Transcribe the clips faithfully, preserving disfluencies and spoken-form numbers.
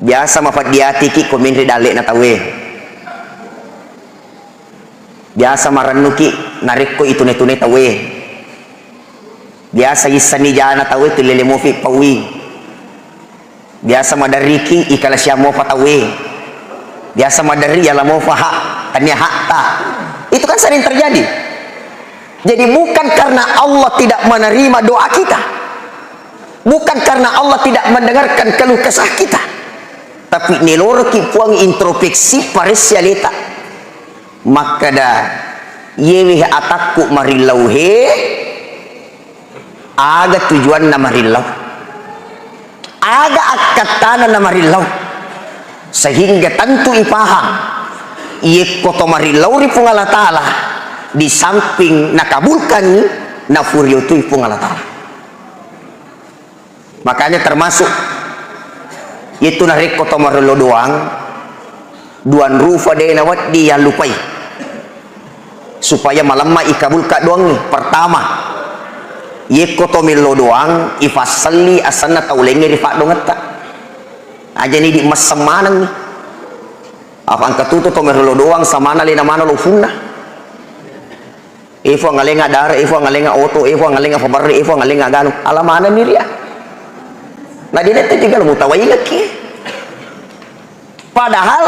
Biasa mafeddiatiki ko menre dalle'na tauwe. Biasa marennuki narekko itune-tune tauwe. Biasa issenni jana tauwe, tullele mofi paui. Biasa maderriki ikala siamofa tauwe. Biasa maderri yala mofa hak, tania hakta. Itu kan sering terjadi. Jadi bukan karena Allah tidak menerima doa kita. Bukan karena Allah tidak mendengarkan keluh kesah kita. Tapi neloroki Puang introspeksi, paressi aleta. Makkeda, "Yewe atakku marillau he, aga tujuanna marillau? Aga akkattana na marillau?" Sehingga tentu ipahang, yekko to marillau ri Puang Allah Ta'ala, di samping nakabulkanni, nafuriotui Puang Allah Ta'ala. Makanya termasuk itu narekko to marillau doang, duan rufa de nawedding yallupai. Supaya malemma ikabulka doangngi. Pertama, yekko to mello doang, ifasselli asenna tau laingnge ri faddongetta. Ajani di messeng manengngi. Apa engka tutu to mello doang, samana lena mana lo funna. E Fuang, alenga dare, e Fuang, alenga oto, e Fuang, alenga fabarre, e Fuang, alenga ganu. Ala manenni ria. Na dinette juga lo mutawaingekki. Padahal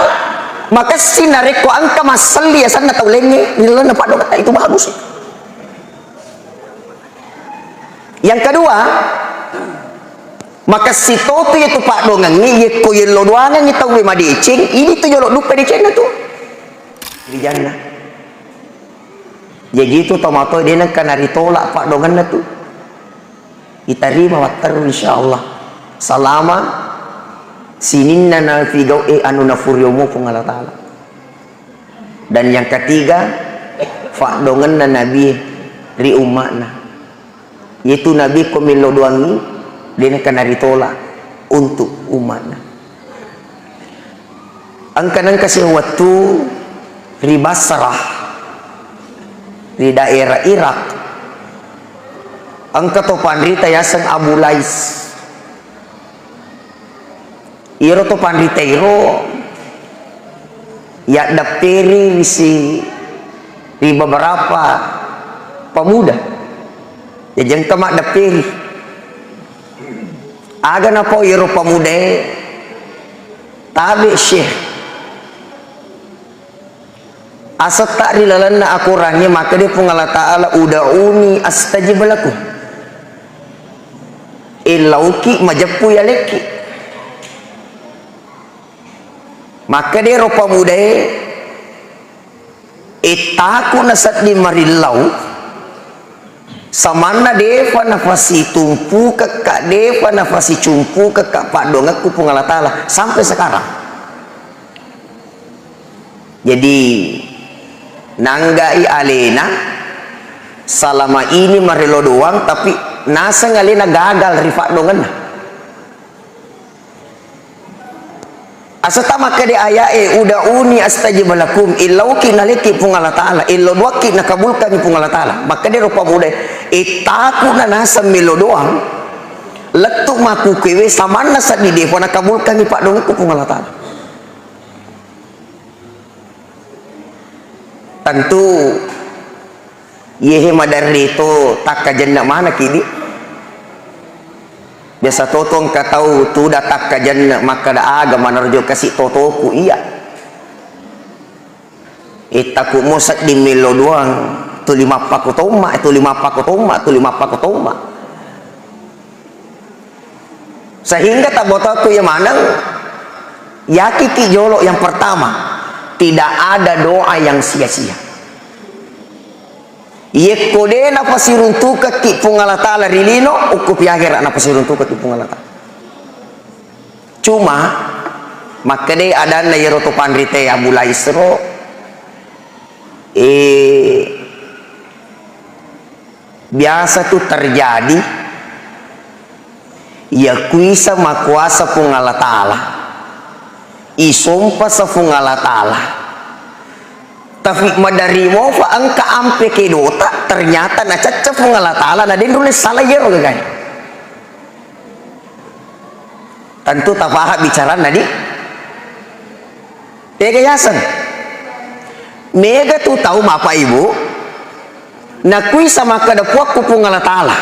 makessing narekko engka masselli asenna tau laingnge ri lalenna paddongetta, itu bagus. Yang kedua, makessing totu yatu paddongengnge, yekko yello doangengngi tauwe madeceng, idi tu jolo duppe decenna tu ri janna. Jaji itu tomatoa de nengka naritolak paddongenna tu. Itarima watteru, insyaallah. Salama sininna napigau e anu nafuriomu Puang Allah Ta'ala. Dan yang ketiga, faddongenna Nabi ri umma'na. Yaitu Nabi ko mello doangngi, de nengka naritolak untuk umma'na. Engka nengka sewettu ri Basrah, ri daerah Irak, engka to panrita yaseng Abu Lais. Iyaro to panrita iro yaddepperi ri si-, ri beberapa pemuda. Jaji engka maddepperi. Aga napau iyaro pemudae, "Tabe, Syekh. Asetta ri lalenna akorangnge makkeda Puang Allah Ta'ala, 'Ud'uni astajib lakum.' Illauki majeppu yalekki." Makkeda ero pemudae, "Ittaku nasedding marillau, samanna defa nafasitumpukekka, defa nafasicumpukekka paddongekku Puang Allah Ta'ala sampai sekarang." Jadi, nanggai alena, salama ini marelo doang, tapi naseng alena gagal ri faddongenna. Asata makkeda aya'e, "Ud'uni astajib lakum," illauki nalekki Puang Allah Ta'ala, illau doakki nakabulkanni Puang Allah Ta'ala. Makkeda rupa muda, "Ittaku nanaseng melo doang, lettu makkukewe samanna seddi defa nakabulkanni paddongekku Puang Allah Ta'ala." Tentu, iyehe maderri to takkajenna manaki di. Biasa to, to engka tau tuda takkajenna makkeda, "Aga manarjo kasi totoku iya." Ittaku mo sedding melo doang, tuli mappako tomma, tuli mappako tomma, tuli mappako tomma. Sehingga tabbotoku iya maneng, yakiki jolo yang pertama, tidak ada doa yang sia-sia. Yekko de napasiruntukekki Puang Allah Ta'ala ri lino, ukkupi akhirat napasiruntukekki Puang Allah Ta'ala. Cuma, makkedai adanna iyaro to panrite Abu Lais ro, eh, biasa tu terjadi, iya kuisa makuasa Puang Allah Ta'ala, isompa sa Puang Allah Ta'ala, tapi maderri mofa engka ampe kedota, ternyata nacacca Puang Allah Ta'ala, na denrune sala iyaro gagai. Tentu tapaha bicaranna di tega yaseng. Mega tu tau mapa ibu, nakuisa makkeda puakku Puang Allah Ta'ala.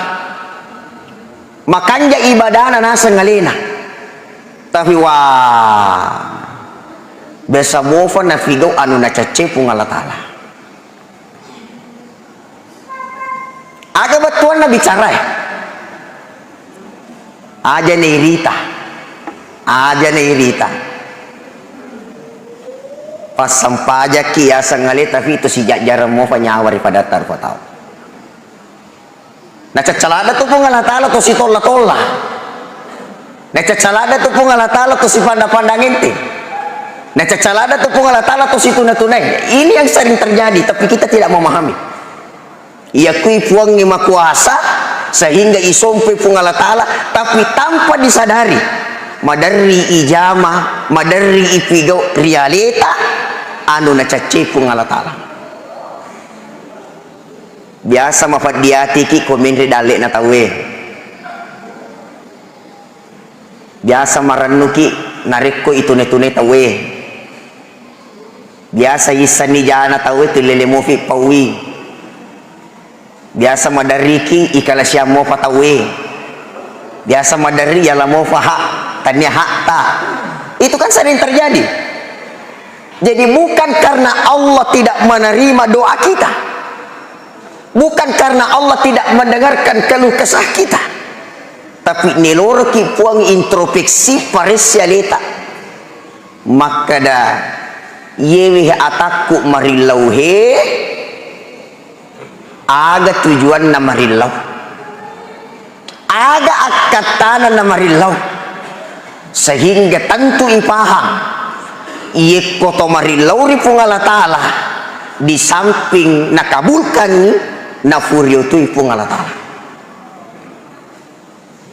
Makanja ibadana naseng alena. Tapi wa biasa mofa nafigau anu nacacce Puang Allah Ta'ala. Aga bettuanna bicarae? Aja nairita. Aja nairita. Passampajaki yaseng ale, tapi itu sijajjareng mofa nyawa ri padatta rupa tau. Nacaccalada tu Puang Allah Ta'ala to sitolla-tolla. Nacaccalada tu Puang Allah Ta'ala to sipanda-pandang ente. Nacaccalada tu Puang Allah Ta'ala to situna-tunai. Ini yang sering terjadi, tapi kita tidak memahami. Iyakui Puangnge makuasa sehingga isompe Puang Allah Ta'ala, tapi tanpa disadari, maderri ijama, maderri ipigau rialeta anu nacacce Puang Allah Ta'ala. Biasa mafaddiatiki ko menre dalle'na tauwe. Biasa marennuki narekko itune-tune tauwe. Biasa yissenni jana tauwe tullele mofi pauwi. Biasa maderriki ikalasiang mofa tauwe. Biasa maderri yala mofa hak, tania hakta. Itu kan sering terjadi. Jadi bukan karena Allah tidak menerima doa kita. Bukan karena Allah tidak mendengarkan keluh kesah kita. Tapi neloroki Puang introspeksi, paressi aleta. Makkeda, yewe atakku marillau he, aga tujuanna marillau? Aga akkattana na marillau? Sehingga tentu ipahang, yekko to marillau ri Puang Allah Ta'ala, di samping nakabulkangngi, nafuriotui Puang Allah Ta'ala.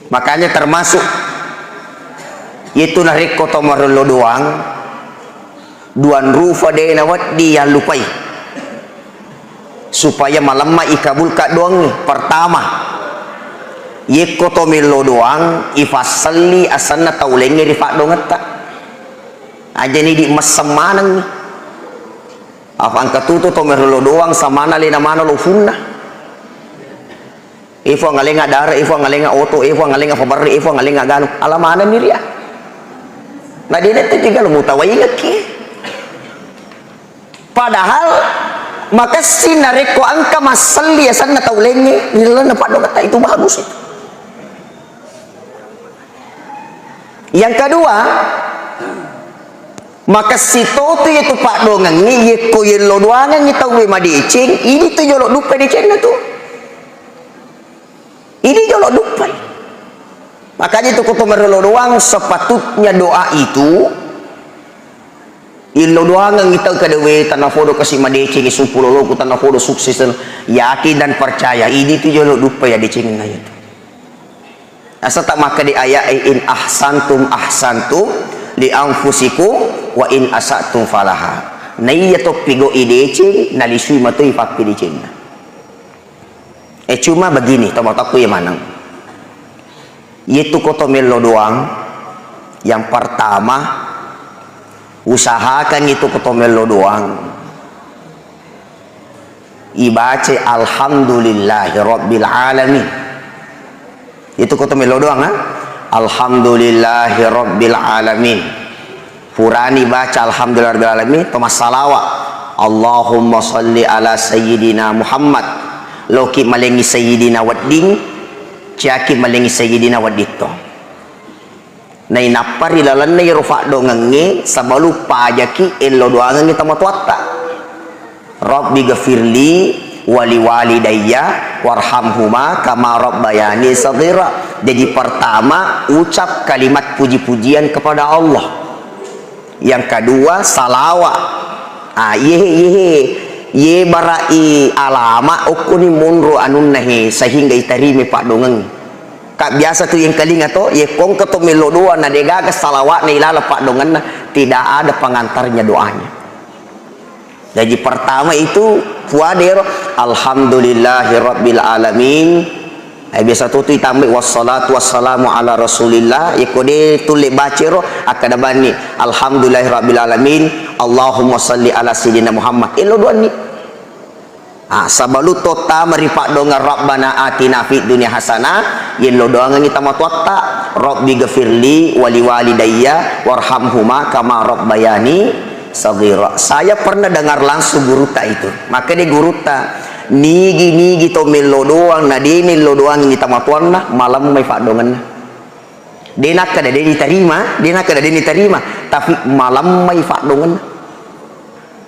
Makanya termasuk, yaitu narekko to marillau doang, duang rufa de nawedding yallupai. Supaya malemma ikabulka doangnge. Pertama, yekko to mello doang, ifasselli asenna tau laingnge ri paddongetta. Ajani di messeng manengngi. Apa engka tutu to merello doang samana lena mana lo funna. Ifo ngalenga dare, ifo ngalenga oto, ifo ngalenga paberre, ifo ngalenga galu. Ala manenni ria. Na dena tu juga lo mutawaingekki. Padahal makessing narekko engka masselli asenna tau laingnge ri lalenna paddongetta, itu bagus itu. Yang kedua, makessing totu iyatu paddongengnge, yekko yello doangengngi tauwe madeceng, idi tu jolo duppai decenna tu. Idi jolo duppai. Makanya itu ko to merello doang, sepatutnya doa itu, illo doangengngi tau kedewe, tanafodo kasi madecengi, sumpuloloku tanafodo sukses, yakin dan percaya, idi tu jolo duppai ya decengenna itu. Asata makkeda ayat, "In ahsantum ahsantum li anfusikum wa in asatum falaha." Naiya to pigau ideceng, nalisui matoi pappedecenna. Eh, cuma begini, to matakku ya maneng. Itu ko to mello doang, yang pertama, usahakan itu ko to mello doang. Ibaca alhamdulillahi rabbil alamin. Itu ko to mello doang, ha? Alhamdulillahi rabbil alamin. Purani baca alhamdulillahi rabbil alamin, to massalawa. Allahumma salli ala sayyidina Muhammad. Loki malengi sayyidina wedding, ciaki malengi sayyidina wedding to. Nainappa ri lalenna iyaro faddongengnge, sebelum pajaki, ello doangengngi tomatoatta. "Rabbi ghafirli wali walidayya warhamhuma kama rabbayani saghira." Jadi pertama, ucap kalimat puji-pujian kepada Allah. Yang kedua, salawa. Ah, iyehe, iyehe. Iye bara'i alama, okkoni monro anunna he, sehingga itarimai paddongeng. Ka biasa tu yengkalinga to, ye kongka to mello doa na degaga salawatna ilala paddongenna, tidak ada pengantarnya doanya. Jadi pertama itu puadero, "Alhamdulillahi rabbil alamin." Eh, biasa to tu itambai wassalatu wassalamu ala Rasulillah, yekko de tulle bacero, akkeda banni, "Alhamdulillahirabbil alamin, Allahumma salli ala sayyidina Muhammad." Ello doanni. Ah, sabalu to tama ri paddoangeng Rabbana atina fid dunya hasanah, yello doangengngi tamatoatta, Rabbi ghafirli wali walidayya warhamhuma kama rabbayani saghira. Saya pernah dengar langsung gurutta itu. Makkeda gurutta, "Nigi-nigi to mello doang, na de mello doangengngi tamatoanna, malemmai paddoangenna." De nakkeda de ditarima, de nakkeda de ditarima, tapi malemmai paddoangenna.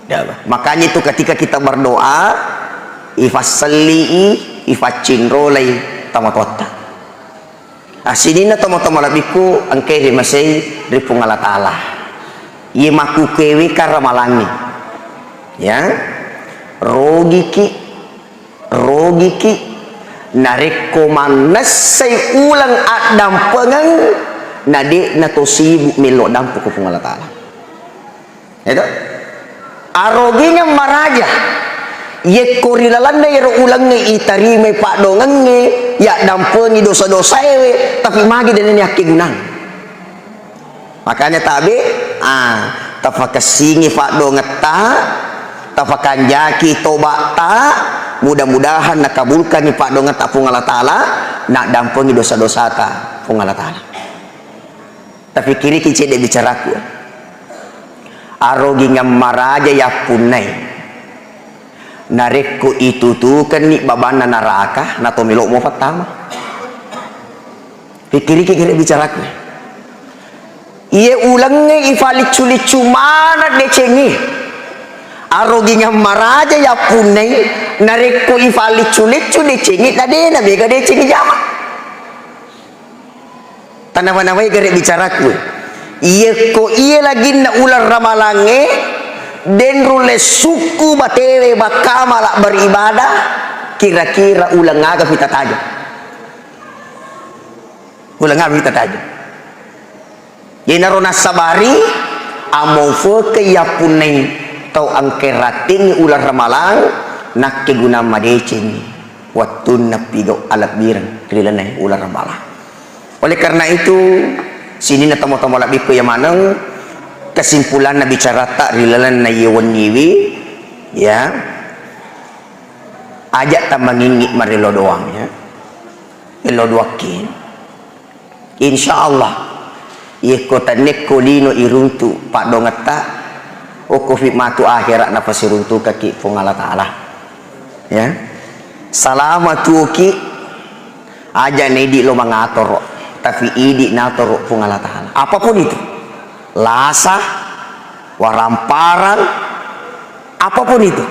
Ya, makanya itu ketika kita berdoa, ifassalli'i, ifaccinrolai tamatoatta. Ah, sininna tomatoa malebbiku engkai rimasei ri Puang Allah Ta'ala. Iye makkukewe karamalangngi. Ya. Rogiki, rogiki, narekko mannessai uleng addampengeng, na de'na to sibuk mello dampu ko Puang Allah Ta'ala. Eto? Arogingeng maraja. Yekko ri lalenna iyaro ulengnge itarimai paddoangengnge, yaddampengi dosa-dosaewe, tapi magi de nani akkegunang. Makanya tabe, ah, tafakessingi paddoangetta, tafakanjaki toba'ta, mudah-mudahan nakabulkanni paddoangetta Puang Allah Ta'ala, naddampengi dosa-dosata Puang Allah Ta'ala. Tafikiriki cedde bicaraku. Arogingeng maraja yappunnai. Narekko itutukenni babanna naraka, nato melo'mo fattama. Pikiriki kira bicaraku. Iye ulengnge ifaliccu-liccu maneng decengngi. Arogingeng maraja yappunnai, narekko ifaliccu-liccu decengngi, na dena mega decengngi jama. Tanawa-nawai gare bicaraku. Iyekko iye laginna uleng ramalangnge, den rulle sukku batewe bakkamala beribadah, kira-kira uleng aga fita tajeng? Uleng aga fita tajeng? Yenaro nassabari, amaufeke yappunnai tau engke rattengngi uleng ramalang, nakke guna madecengngi. Wettunna pigau alebbireng ri lalenna uleng ramalang. Oleh karena itu, sininna tomatoa malebbiku iya maneng, kesimpulanna bicaratta ri lalenna iye wenniwi, ya, aja tamangingngi marello doang, ya. Ello doakki. Insya Allah, yekko tennekko lino iruntu paddoangetta, okkofi matu akhera napasiruntukakki Puang Allah Ta'ala. Ya. Salama tuoki, aja na idi lo mangatoro, tapi idi natoro Puang Allah Ta'ala. Apapun itu, lasa, waramparang, apapun itu,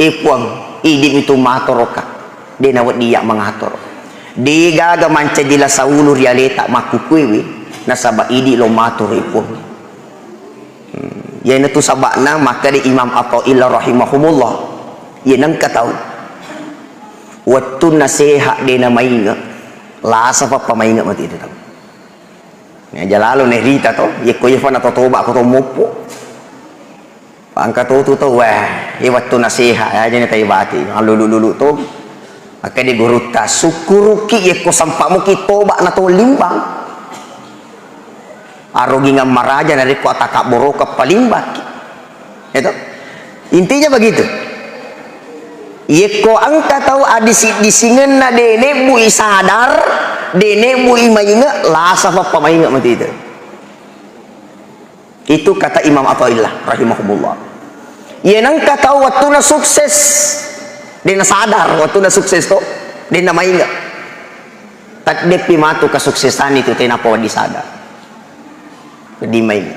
eh Puang, idi mitu matoroka, de nawedding iya mangatoro. De gaga mancaji lasa ulu ri aleta makkukuewe, nasaba idi lo matoro, eh Puang. Hmm, iyanatu saba'na makkeda Imam Athaillah rahimahumullah, iye nengka tau wettunna sehat de namainge, lasa pappa mainge matu itu tau. Naja lalo nerita to, yekko yefa natotoba ko to moppo. Engka to tu tau, weh, iye wettunna sehat, aja ni tai bati, allulu-lulu to. Makkeda gurutta, sukkuruki yekko sempa muki toba na to limbang. Arogingeng maraja narekko atakabboroka palimbakki. Eto? Intinya begitu. Yekko engka tau adisi-disingenna de nebbui sadar, de nebbui mainge, lasa pappa mainge matu itu. Itu kata Imam Athaillah rahimahumullah. Iye nengka tau wettunna sukses, de nasadar wettunna sukses to, de namainge. Taddeppi matu kesuksesan itu tenapa wedding sadar. Wedding main.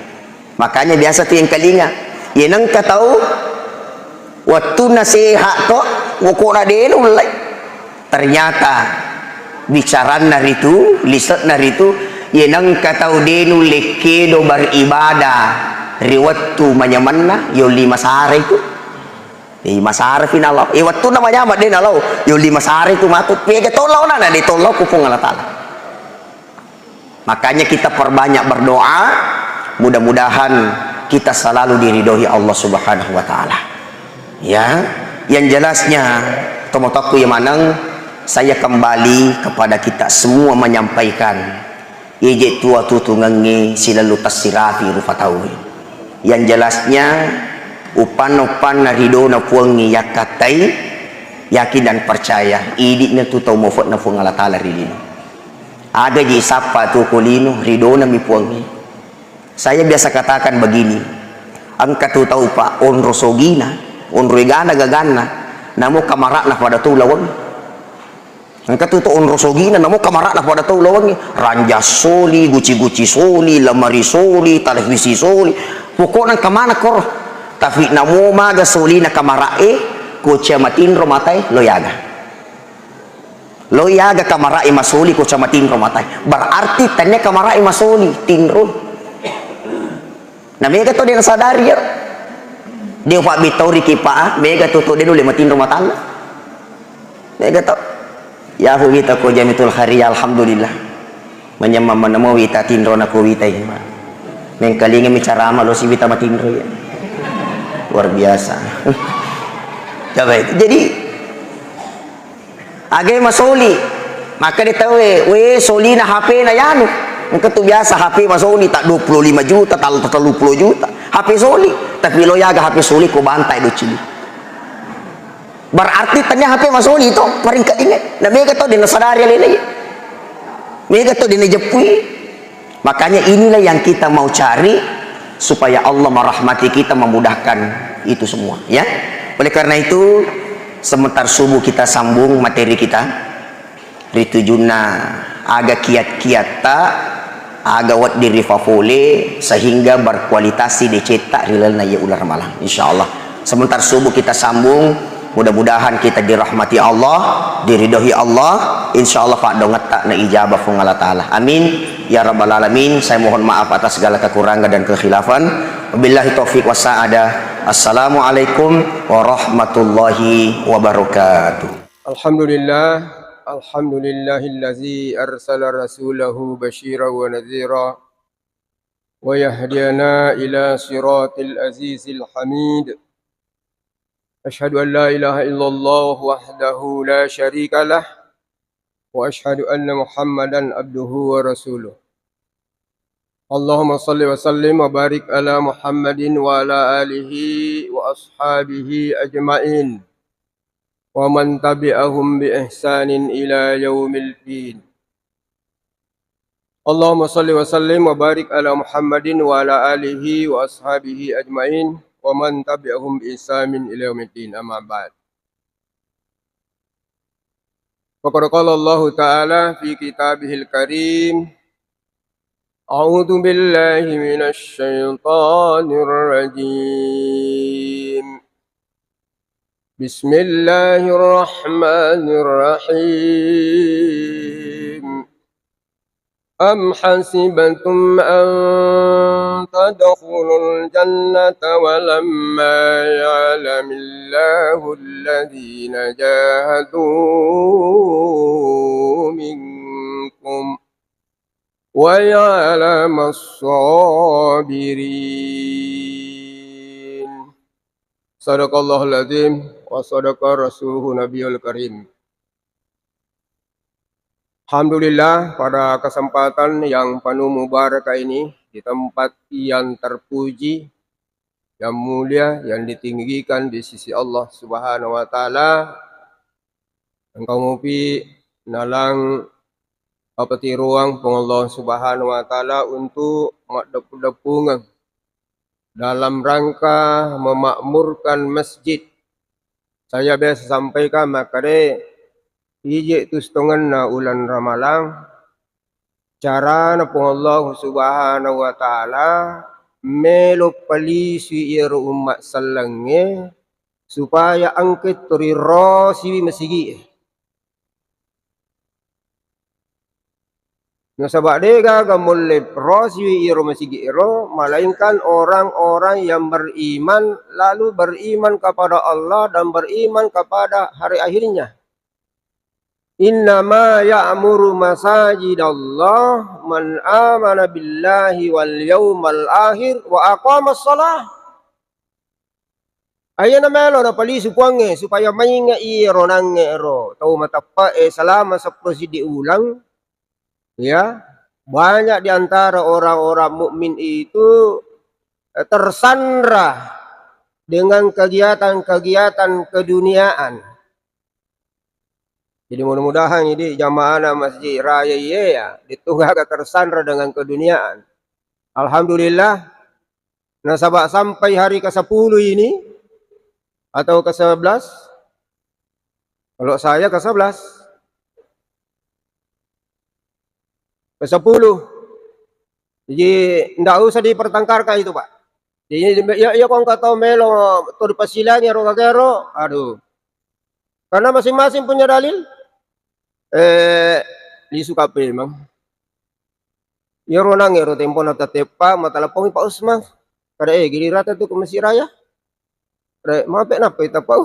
Makanya biasa tu engkalinga. Iye nengka tau wettunna sehat to, wokona de nullai. Ternyata bicaranna ritu, lise'na ritu, iye nengka tau de nulle kedo beribadah ri wettu manyamenna, yolli masara itu. Jadi masara fi nalao. Eh, wettunna manyameng de nalao, yolli masara itu matu. Pega tolao na, na de tolao ku Puang Allah Ta'ala. Makanya kita perbanyak berdoa, mudah-mudahan kita selalu diridhoi Allah Subhanahu wa Ta'ala. Ya, yang jelasnya, tomatoakku iya maneng, Saya kembali kepada kita semua menyampaikan, ije tua tutungengnge silalu tessirapi rupa tauwe. Yang jelasnya, uppanna-uppanna ridona Puangnge yakkattai, yakin dan percaya, idi'na tu tau mofe'na Puang Allah Ta'ala ri lino. Aga ji sappa tu ko lino, ridona mi Puangnge. Saya biasa katakan begini, engka tu tau pa onro sogina, onro egana gaganna, namo kamara'na pada tau lawang. Engka tu tau onro sogina, namo kamara'na pada tau lawangngi. Ranja soli, guci-guci soli, lemari soli, televisi soli. Pokokna engka maneng koro. Tapi namo maga solina kamara'e, ko cia matinro matae, lo yaga. Lo yaga kamara'e masoli, ko cia matinro matae. Berarti tania kamara'e masoli, tinro. Na mega to de nasadari ya. De upabbitoriki pa, mega to to de nulle matinro matanna. Mega to. Yahu wita ko Jamitul Khairiyah, alhamdulillah. Manyamma manamo wita tinro na ko wita ini. Mengkalinga mi carama lo si wita matinro ya. Luar biasa. Coba itu. Jadi, Aga masoli, makkeda tauwe, we, solina H P-na yanu. Engka tu biasa H P masoli tak dua puluh lima juta, tak tellu puluh juta. H P soli, tapi lo yaga H P soli ko bantai do cili. Berarti tania H P masoli to, paringkat ini. Na mega to de nasadari alena. Mega to de najeppui. Makanya inilah yang kita mau cari supaya Allah merahmati kita, memudahkan itu semua, ya. Oleh karena itu, sebentar subuh kita sambung materi kita. Ritujunna aga kiat-kiatta, aga wedding rifafole sehingga berkualitas si decetta ri lalenna iya uleng ramalang. Insyaallah. Sebentar subuh kita sambung. Mudah-mudahan kita dirahmati Allah, diridhoi Allah. Insyaallah paddongetta na ijabah Puang Allah Ta'ala. Amin. Ya Rabbal Alamin. Saya mohon maaf atas segala kekurangan dan kekhilafan. Wabillahi taufiq was sa'adah. Assalamualaikum warahmatullahi wabarakatuh. Alhamdulillah. Alhamdulillahillazi arsala rasulahu basyira wa nadhira. ويهدينا إلى صراط العزيز الحميد. أشهد أن لا إله إلا الله وحده لا شريك له، وأشهد أن محمدا عبده ورسوله. اللهم صل وسلم وبارك على محمد وعلى آله وأصحابه أجمعين، ومن تبعهم بإحسان إلى يوم الدين. اللهم صل وسلم وبارك على محمد وعلى آله وأصحابه أجمعين ومن تبعهم بإحسان إلى يوم الدين، أما بعد. فقد قال الله تعالى في كتابه الكريم: أعوذ بالله من الشيطان الرجيم. بسم الله الرحمن الرحيم. أم حسبتم أن تدخلوا الجنة ولما يعلم الله الذين جاهدوا منكم ويعلم الصابرين. صدق الله العظيم وصدق رسوله النبي الكريم. Alhamdulillah, pada kesempatan yang penuh mubarakah ini, di tempat yang terpuji, yang mulia, yang ditinggikan di sisi Allah Subhanahu wa Ta'ala, engka mupi nalang papatiroang Puang Allah Subhanahu wa Ta'ala untuk maddeppu-deppungeng dalam rangka memakmurkan masjid. Saya biasa sampaikan makkeda, ije tu sitongenna uleng Ramalang, carana Puang Allah Subhanahu wa Ta'ala melo palisui iyaro umma sellengnge supaya engka to ri rosiwi masigi'e. Nasaba de gaga mulle rosiwi iyaro masigi'ero, melainkan orang-orang yang beriman, lalu beriman kepada Allah dan beriman kepada hari akhirnya. Innama ya'muru masajidallah man amana billahi wal yaumal akhir wa aqamas shalah. Aiyana melo napalisu Puangnge supaya mainge'i ronangnge ro tau mateppe'e selama seppulo siddi uleng, ya, banyak di antara orang-orang mukmin itu, eh, tersandra dengan kegiatan-kegiatan keduniaan. Jadi mudah-mudahan ini jamaahna Masjid Raya iye ya, de'to gaga tersandra dengan keduniaan. Alhamdulillah, nasaba sampai hari kesepuluh ini atau kesebelas, kalau saya kesebelas, kesepuluh. Jadi ndak usah dipertengkarkan itu, Pak. Jadi iya, iya, ko engka tau melo to dipasilangi ro gagero, aduh. Karena masing-masing punya dalil. Eh, lisu kape memang. Iyaro nang ero tempona tateppa, matalepongi Pak Usman. Kada, "Eh, gilirata tu ke Masjid Raya." Kada, "Mape nappa tapau?"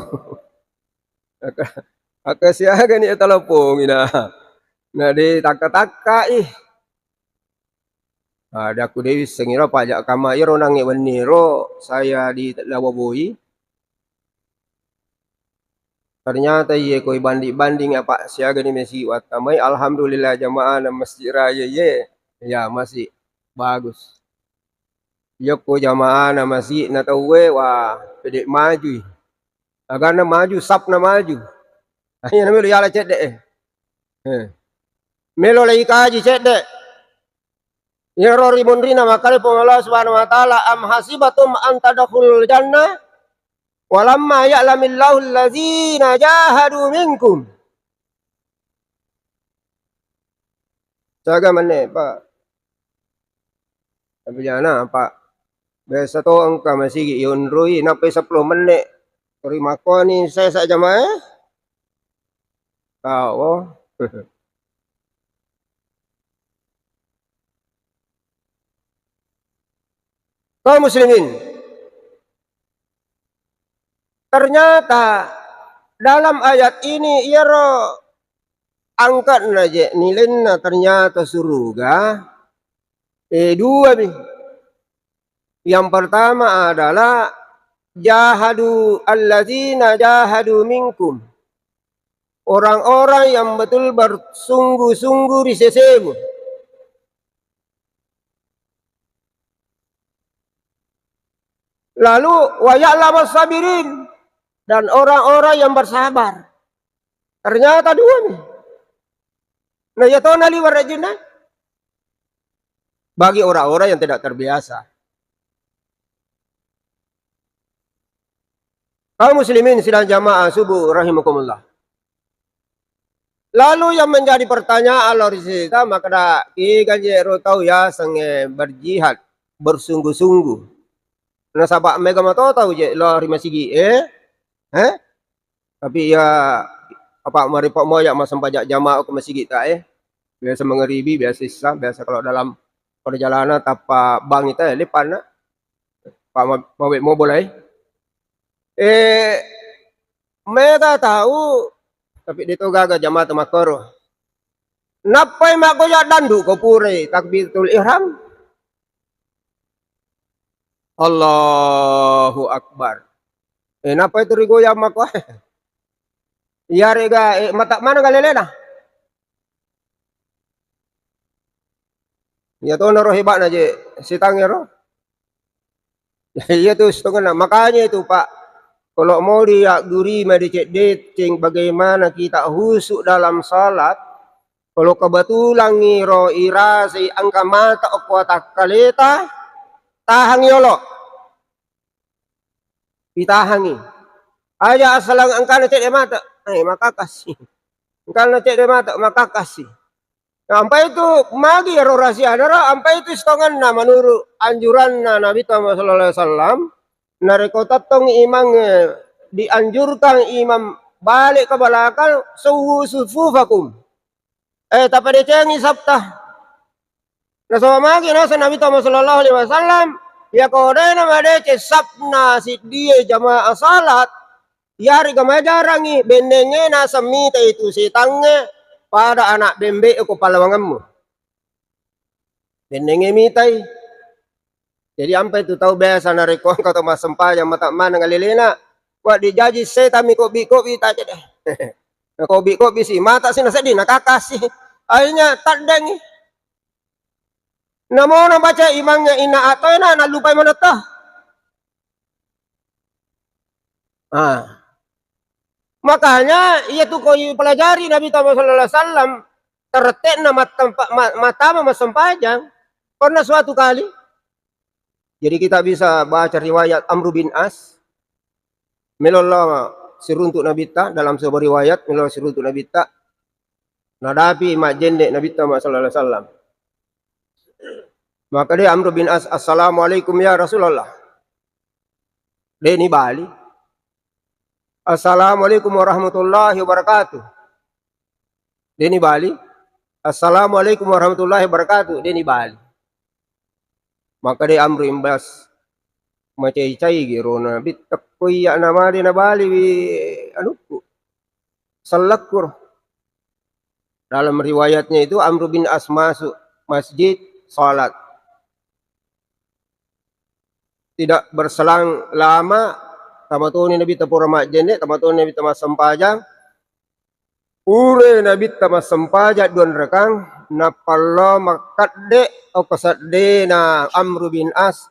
Aka, aka siaga ni talepongi na. Na ditakka-takkai. Ah, de' aku de' wissengi ro pajak kama iyaro nangnge wenni ro saya di Lawaboi. Ternyata iye ko ibanding-banding apa siaga ni mesi wattamai, alhamdulillah jamaah na Masjid Raya iye, ya masih bagus. Iya ko jamaah na masih na tauwe, wah, pede maju. Agana maju, sapna maju. Akhirnya melo yala cedde, eh. Eh. Melo lai kaji cedde. Iyaro ri munrina makkeda Puang Allah Subhanahu wa Ta'ala, "Am hasibatum an tadkhulul jannah walamma ya'lamillahu allazina jahadu minkum." Caga menne, Pak. Tapi jana, Pak. Biasa to engka masigi yonroi, nappai seppulo menne. Tori makkoni sesa jamaah. Tau. Kaum muslimin, ternyata dalam ayat ini iyaro angkatna je nilenna ternyata suruga, eh, dua mi. Yang pertama adalah jahadu alladzina jahadu minkum. Orang-orang yang betul bersungguh-sungguh di sesemu. Lalu, "Wa ya'lamas sabirin," dan orang-orang yang bersabar. Ternyata dua nih. Nah, ya tona liwat rajinna. Bagi orang-orang yang tidak terbiasa. Kaum muslimin sidang jamaah subuh rahimakumullah. Lalu yang menjadi pertanyaan lao ri sita, makkeda, kega je ro tau yasengnge berjihad, bersungguh-sungguh. Nasaba mega mato tau je lao ri masigi, eh? Eh? Tapi ya, apa maripa moja massempajang jamaah ke masigi ta, eh? Biasa mangaribi, biasa isya, biasa kalau dalam perjalanan tappa bangi ta, eh, lepanna. Pak ma-, mawe mobo lai. Eh, mega tau, tapi de to gaga jamaah makkoro. Nappai makkoja dandu ko purai takbiratul ihram. Allahu Akbar. Eh, nappai tu rigoyang makko. Iyarega, eh, mata mana galelena? Iya tona ro heba'na je setang ero. Iya tu setongenna. Makanya itu, Pak, kalau mau diagguri madeceng-deceng bagaimana kita khusyuk dalam salat, kalau kebetulan ngiro irasai engka mata okko atakkaleta, tahang yolo. Itahangi. Aja assalang engkana cedde mata, eh, makakasi. Engkana cedde mata, makakasi. Nah, ampai tu magi ero rahasiana ro, ampai tu setongenna menurut anjuranna Nabi Muhammad sallallahu alaihi wasallam, narekko tettong imang, eh, dianjurkan imam balik ke belakang, "Sawwu sufufakum." Eh, tapadecengi sapta. Nasaba magi naseng Nabi Muhammad sallallahu alaihi wasallam, iya ko dena madeceng sapna siddie jamaah salat, iyarega majarangi bennengnge naseng mitai tu setangnge pada anak bembe ko pallawangemmu. Bennengnge mitai. Jadi ampai tu tau biasa narekko engka to massempajang mata maneng alelena, Wa dijaji setang mi kobbi-kobbi ta cede. Kobbi-kobbi si mata si naseddi nakakasi. Akhirnya taddengi. Namo nabaca imangnge inna a'toina, nallupai manetto. Ah. Makanya iya tu ko pelajari Nabi Muhammad sallallahu alaihi wasallam, terette'na mattampa-, ma-, matama massempajang. Pernah suatu kali, jadi kita bisa baca riwayat Amru bin As, melo lao siruntu Nabitta, dalam sebuah riwayat, melo siruntu Nabitta, nadapi majjenne Nabitta Muhammad sallallahu alaihi wasallam. Maka dia Amru bin As, "Assalamualaikum ya Rasulullah." Deni bali. "Assalamualaikum warahmatullahi wabarakatuh." Deni bali. "Assalamualaikum warahmatullahi wabarakatuh." Deni bali. Maka de Amru bin As, macai-cai gi rona, "Bittakko iya namade nabali wi anukku, sellekku." Dalam riwayatnya itu Amru bin As masuk masjid, salat. Tidak berselang lama, tamatoni Nabitta pura majjenne, tamatoni Nabitta massempajang. Pura Nabitta massempajang dua rekang, nappa lao makkadde okko seddena Amru bin As,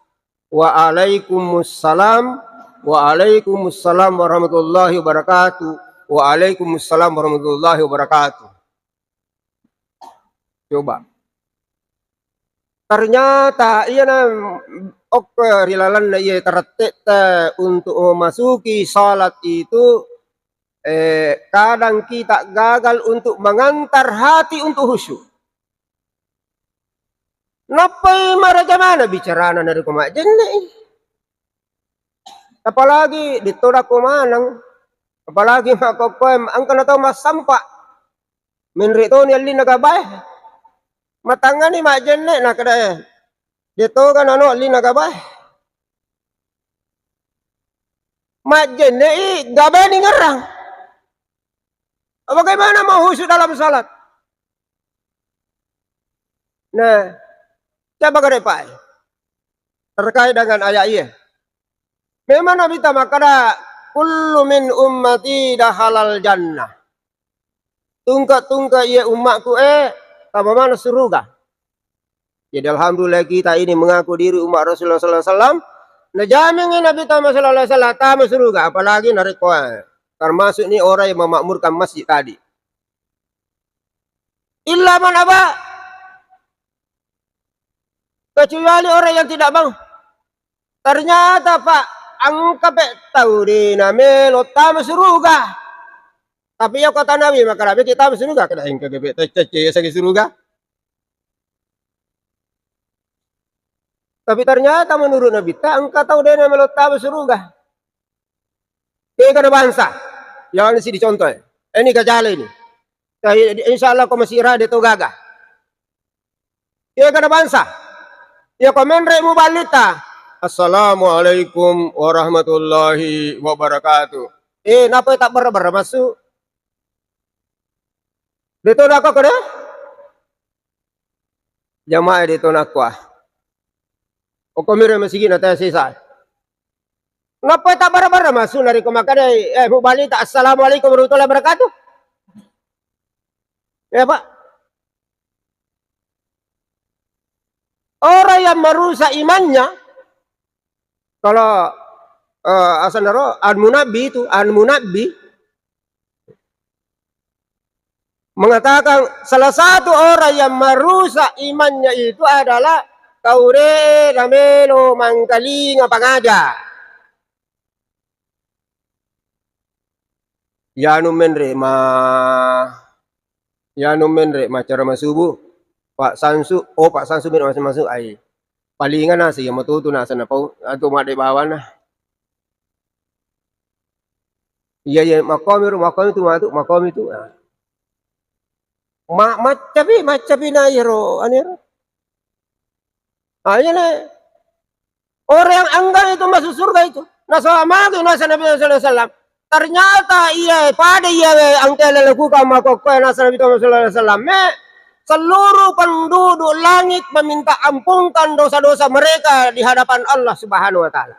"Waalaikumussalam, waalaikumussalam warahmatullahi wabarakatuh, waalaikumussalam warahmatullahi wabarakatuh." Coba. Ternyata iyana okko ri lalenna iye terette'ta untuk memasuki salat itu, eh, kadang kita gagal untuk mengantar hati untuk khusyuk. Nappai maraja maneng bicarana narekko majjenne'i. Apalagi de'to dakko maneng, apalagi makkokkoe engka na tau massampa. Menre' toni ellinna gabae. Matangngani majjenne' nakkeda, eh, de'toga nano ellinna gabae. Majjenne'i gabae ningerrang. Bagaimana mau khusyuk dalam salat? Nah, coba gare pae. Terkait dengan ayat iya. Memang Nabitta makkeda, "Kullu min ummati dakhalal jannah." Tungke-tungke iye ummakku, eh, tama maneng suruga. Jadi alhamdulillah kita ini mengaku diri umat Rasulullah sallallahu alaihi wasallam. Najamingi Nabitta Muhammad sallallahu alaihi wasallam tama suruga, apalagi narekko, eh, termasuk ni orang yang memakmurkan masjid tadi. Illa man aba. Kecuali orang yang tidak mau. Ternyata, Pak, engka pe tau de namelo tama suruga. Tapi iya kota Nabi, maka Nabi kita tama suruga, kena engka gepe tecce sagi suruga. Tapi ternyata menurut Nabitta, engka tau de namelo tama suruga. Kega na bangsa. Yang ini si dicontoh. Ini gajale ini. Insya Allah ko masira de to gaga. Iya kana bangsa. Iya ko menre' muballitta, "Assalamualaikum warahmatullahi wabarakatuh." Eh, napa tabbarra-barra massu? De to nakko kode? Jamaah de to nakko ah. Okko miro masigi na taya sesa. Napa tabbarra-barra massu narekko makkeda, eh, muballitta, "Assalamualaikum warahmatullahi wabarakatuh." Ya, Pak. Orang yang merusak imannya, kalau, eh, asanaro, Al-Munabbi itu, Al-Munabbi mengatakan salah satu orang yang merusak imannya itu adalah tau de namelo mangkalinga pangaja. Yanu menre' ma-, yanu menre' maccarama subuh, Pak Samsu, oh, Pak Samsu menre' masuk-masuk ai. Palingan nasa iya matutu nasa napau, antu madde bawana. Iya, iya, makkomi ro, makkomi tu matu, makkomi tu. Ah. Ma-, maccapi, maccapi na iyaro, anu iyaro. Ah, iya na. Orang yang enggan itu masuk surga itu. Nasaba magi nasa Nabi sallallahu alaihi wasallam. Ternyata iya pada iya engka lakukan makkokkoe nasa Nabi sallallahu alaihi wasallam. Me, seluruh penduduk langit meminta ampunkan dosa-dosa mereka di hadapan Allah Subhanahu wa Ta'ala.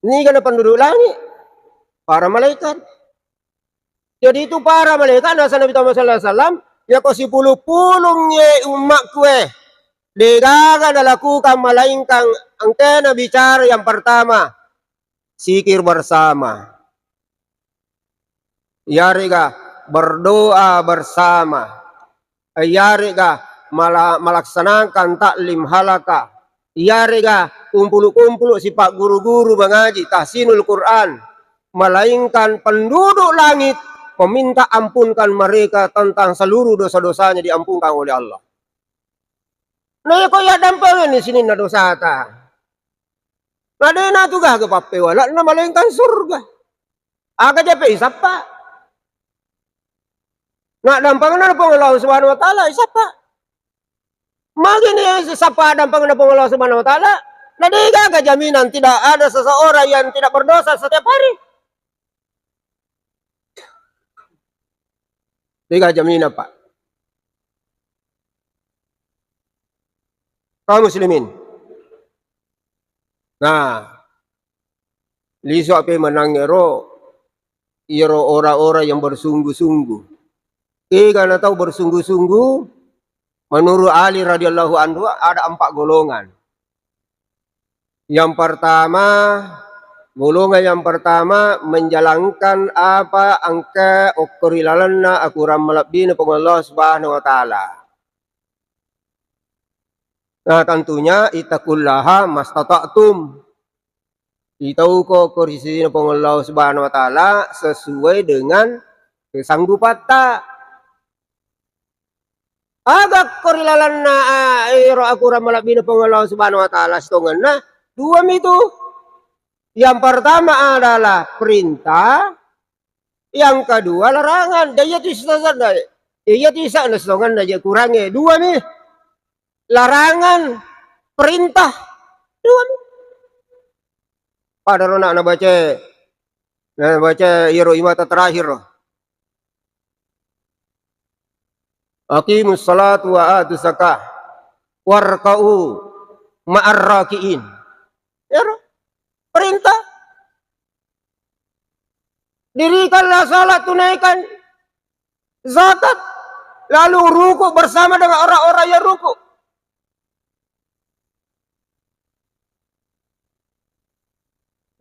Niga na penduduk langit? Para malaikat. Jadi itu para malaikat, nasa Nabi Muhammad sallallahu alaihi wasallam, yako sipulung-pulung ye ummakku e, degaga nalakukan melainkan engkena bicara yang pertama, zikir bersama. Iyarega berdoa bersama. Iyarega mala-, melaksanakan taklim halaka. Iyarega kumpulu-kumpulu sipa guru-guru mengaji tahsinul Quran. Melainkan penduduk langit meminta ampunkan mereka tentang seluruh dosa-dosanya diampunkan oleh Allah. Na yako yaddampengenni sininna dosata. Na dena tu gaga pappewala'na melainkan surga. Aga jape isappa. Na dampengna Puang Allah Subhanahu wa Ta'ala isappa. Magini sappa dampengna Puang Allah Subhanahu wa Ta'ala. Na degaga jaminan tidak ada seseorang yang tidak berdosa setiap hari. Degaga jaminan, Pak. Kaum muslimin. Nah, lisu ape menang ero, ero ora-ora yang bersungguh-sungguh. Kega na tau bersungguh-sungguh? Menurut Ali radhiyallahu anhu ada empat golongan. Yang pertama, golongan yang pertama menjalankan apa engka okko ri lalenna akurang malebbina Puang Allah Subhanahu wa Ta'ala. Nah, tentunya ittaqullaha mastata'tum. Itauko ko ri sisina Puang Allah Subhanahu wa Ta'ala sesuai dengan kesanggupatta. Aga ko ri lalenna, ah, ero akurang malebbina Puang Allah Subhanahu wa Ta'ala sitongenna, dua mi tu. Yang pertama adalah perintah, yang kedua larangan. Dan iya tu sitongenna, iya tu isa'na sitongenna je kurangnge. Dua mi. Larangan, perintah. Dua mi. Pada rona nabaca, nabaca iyaro imata terakhir. Aqimus salatu wa atu zakah warka'u ma'ar raki'in. Ya, ro? Perintah. Dirikanlah salat, tunaikan zakat, lalu ruku bersama dengan orang-orang yang ruku.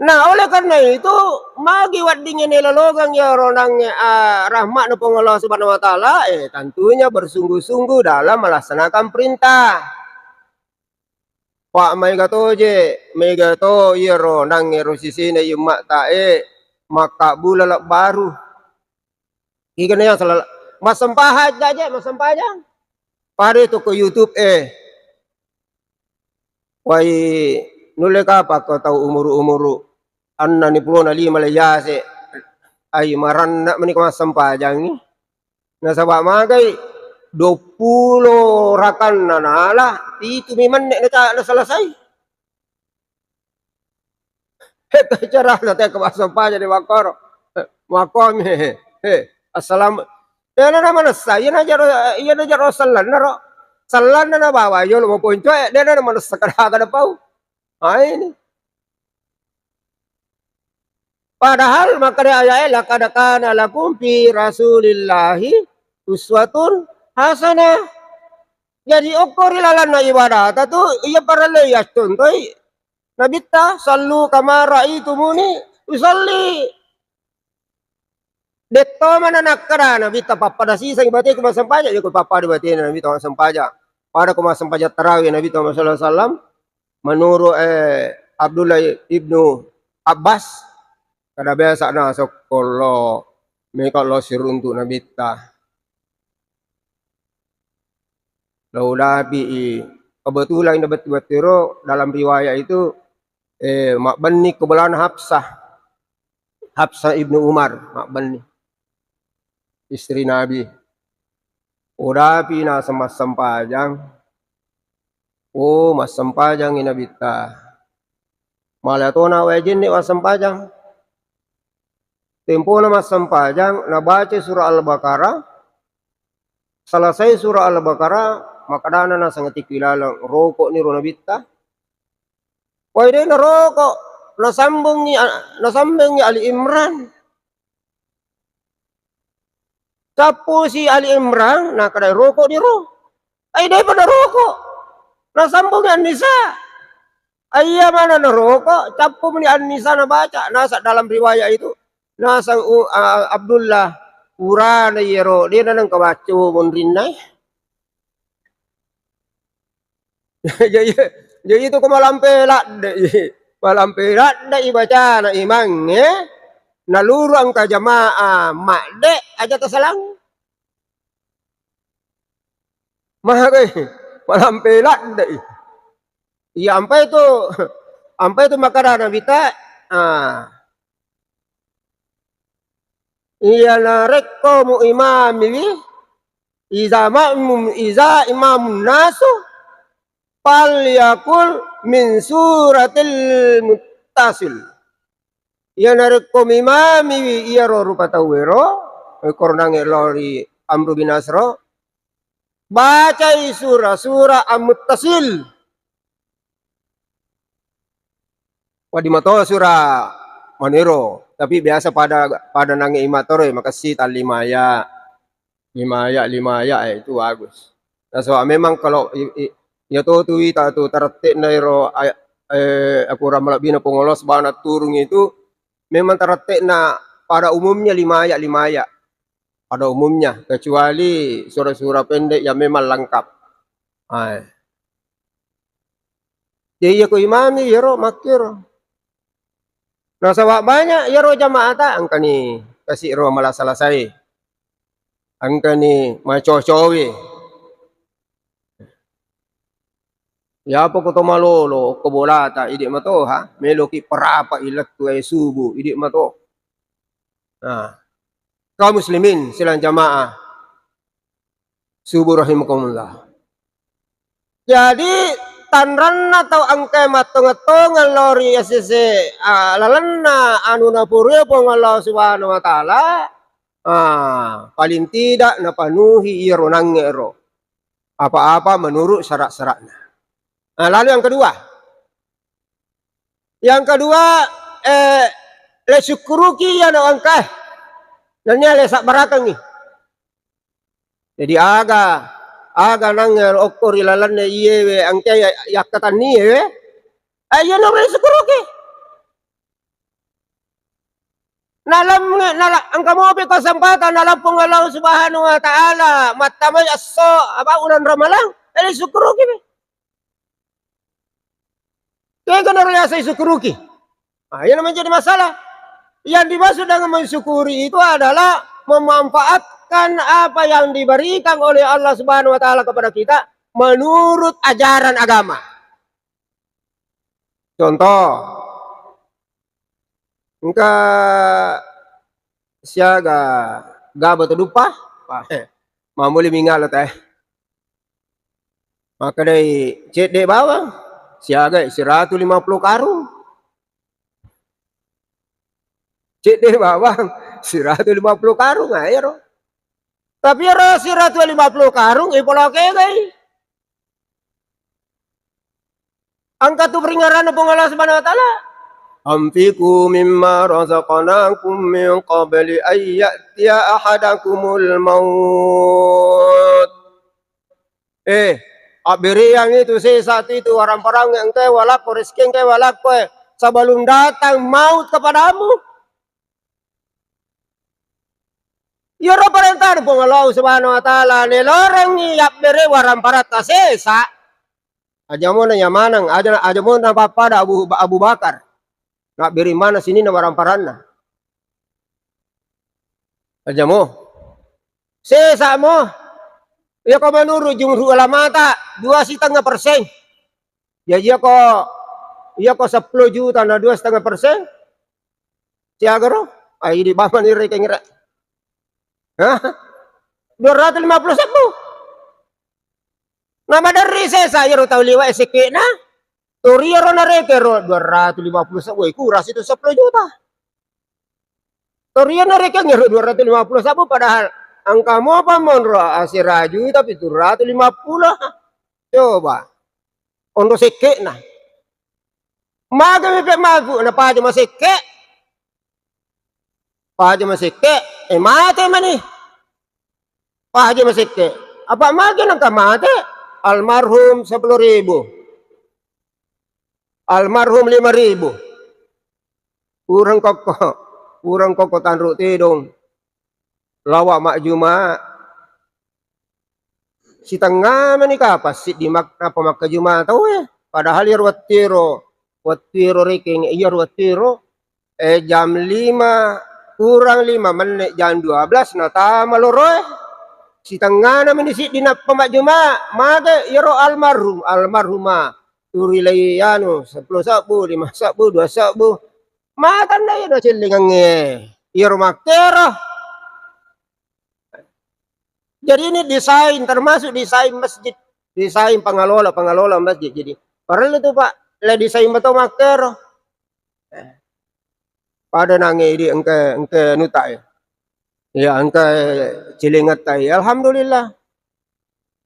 Nah, oleh karena itu, magi weddingnge nalolongeng iyaro nangnge, ah, rahmatna Puang Allah Subhanahu wa Ta'ala, eh, tentunya bersungguh-sungguh dalam melaksanakan perintah. Pak, maega to je, maega to iyaro nangnge ro sisina iye umma'ta, eh, makkabbula labbaru. Igana yang sala-, massempajang aja, massempajang. Pada itu ke YouTube, eh. Wai, nulle kapa ko tau umuru-umuru anna ni pulona lima le yase. Ai, maranna meni ko massempajang ni. Nasaba magai duappulo rakanna nala, pitu mi menne na ta-, na selesai. He, carana te ko massempajang di makkoro. He, makkomi, he, he, assalam-, iyana na manessa, iyana jaro, iyana jaro sellanna ro. Sellanna na bawa yolo maponco e, dena na manessa kada-kada pau. Ai ni. Padahal makkeda aya'e, "Laqad kana lakum fi Rasulillahi uswatun hasanah." Jadi okko ri lalenna ibadata tu iya parellu yaccontoi Nabitta, "Sallu kama ra'aitumuni usalli." Detto mana nakkeda Nabitta, "Pappada siseng bateku massempajang," iya ko pappada batena Nabitta massempajang. Pada ko massempajang tarawih Nabitta sallallahu alaihi wasallam, menurut, eh, Abdullah ibnu Abbas, kada biasa na sokkollo, meka lo siruntu Nabitta. Lo udapi i. Kebetulan na bettu-betturo dalam riwayat itu, eh, mabbenni ko bolana Hafsah. Hafsah ibnu Umar, mabbenni. Istri Nabi. Udapi naseng massempajang. Oh, massempajang i Nabitta. Mala tona wae jenne massempajang. Tempona massempajang, nabaca surah Al-Baqarah, selesai surah Al-Baqarah, makkedana naseng tiki laleng, "Roko ni ro Nabitta?" Wai, de naroko. Nasambungngi, nasambungngi Ali Imran. Cappusi Ali Imran, nakkeda roko di ro. Ai, depa naroko. Nasambungngi An-Nisa. Ai, iya mana naroko, cappumuni An-Nisa nabaca. Nasa dalam riwayat itu, nasa, uh, uh, Abdullah, purana iyaro, de nanengka baca monrinna. Jadi, jadi itu ko malampe ladde'i. Malampe ladde'i bacana imangnge, naluru engka jamaah madde aja tasalang. Magai, malampe ladde'i. Iya, ampai tu, ampai tu makkada Nabitta, ah. Iya narekko muimamiwi, iza ma'mum, iza imamun nasu, falyakul min suratil muttasil. Iya narekko mimamiwi iyaro rupa tauwero, eh, koronangnge lao ri Amru bin Asro, bacai sura-sura Al-Muttasil. Wedding mato sura manero, tapi biasa pada, pada nangnge imatoro, makessing tali lima aya, lima aya, lima aya, eh, itu bagus. Nasaba memang kalau i, i, iya to tu wita tu tarette'na ero ay, eh, akorang malebbina Puang Allah Subhanahu turung itu memang tarette'na pada umumnya lima aya, lima aya. Pada umumnya, kecuali sura-sura pendek yang memang lengkap. Ai. Jadi, iya ko imami, iyaro makkiro. Nasaba banyak iyaro jamaata, engkani kasi ro malasa-lasai. Engkani macocowi. Iyapa ko to malolo, ko bolata, idi matoha, meloki perapa ilettu e subuh, idi mato. Nah, kaum muslimin, silang jamaah subuh rahimakumullah. Jadi, tanranna tau engkae mattongeng-tongeng lao ri sese, ah, lalenna anu napuruya Puang Allah Subhanahu wa Ta'ala, ah, paling tidak napanuhi iyaro nangnge ro. Apa-apa menurut syarat-syaratna. Nah, lalu yang kedua. Yang kedua, eh, le syukuruki iyana engkae. Nennia le sabbarakengngi. Jadi aga, aga nangnge okko ri lalenna iyewe engkae ya, yakkatenniewe. Eh, iyana le syukuruki. Nalam, nala, engka mopi kesempatan nalappung Allah Subhanahu wa Ta'ala mattamai esso, apa, uleng Ramalang, eh, syukuruki. Kega naro yaseng syukuruki? Nah, ini menjadi masalah. Yang dimaksud dengan mensyukuri itu adalah memanfaatkan apa yang diberikan oleh Allah Subhanahu wa Ta'ala kepada kita menurut ajaran agama. Contoh, engka siaga gaba teduppa, mammuli mingala teh. Makkedai cedde bawang, siaga siratu lima puluh karung. Cedde bawang, siratu lima puluh karung, aero. Tapi ero siratu lima puluh karung, ipolokegai. Engka tu peringaranna Puang Allah Subhanahu wa Ta'ala. Anfiqu mimma razaqnakum min qabli an ya'tiya ahadakumul maut. Eh, abbereang itu sesa tu itu waramparang engkae walakko, rezeki engkae walakko, eh, sebelum datang maut kepadamu. Iyaro parentana Puang Allah Subhanahu wa Ta'ala, nelorengngi yabbere waramparatta sesa. Ajamona nyamaneng, aja, ajamona pappada Abu, Abu Bakar. Nabbere mana sininna waramparanna. Ajamo. Sesa mo. Iyako menurut jumhur ulamata, dua setengah persen. Jaji iyako, iyako seppulo juta na dua setengah persen, siaga ro? Ah, idi bamani rekeng re. Hah? Dua ratus lima puluh sebbu. Na maderri sesa iyaro tau liwa e sekke'na. Toriaro narekeng ro dua ratus lima puluh sebbu, eh, kurang situ seppulo juta. Toriana rekeng ero dua ratus lima puluh sabbu, padahal engka mopa monro asera juta pitu ratus lima puluh. Coba. Onro sekke'na. Magami pe magu, napaja masekke. Paja masekke, eh, mate mani. Paja masekke. Apa mage nengka mate? Almarhum sepuluh ribu. Almarhum lima ribu. Urang kokko. Urang kokko tanru tedong. Lawa majjuma. Sitengnga mani kapang siddi mak-, apa makkajuma tauwe. Padahal iyaro wettuero, wettuero rekeng, iyaro wettuero, eh, jam lima kurang lima menit, jam dua belas natama loroe. Sitengngana mani siddi nappa majjuma, mage iyaro almarhum, almarhuma. Turi lai anu, seppulo sebbu, lima sebbu, dua sebbu. Matanna iyaro cellengengnge. Iyaro makkero. Jadi ini desain, termasuk desain masjid, desain pengelola, pengelola masjid. Jadi parellu tu, Pak, le desain beto makkero. Eh, pada nange idi engke, engke nutai. Ya, engke cilingetta. Alhamdulillah.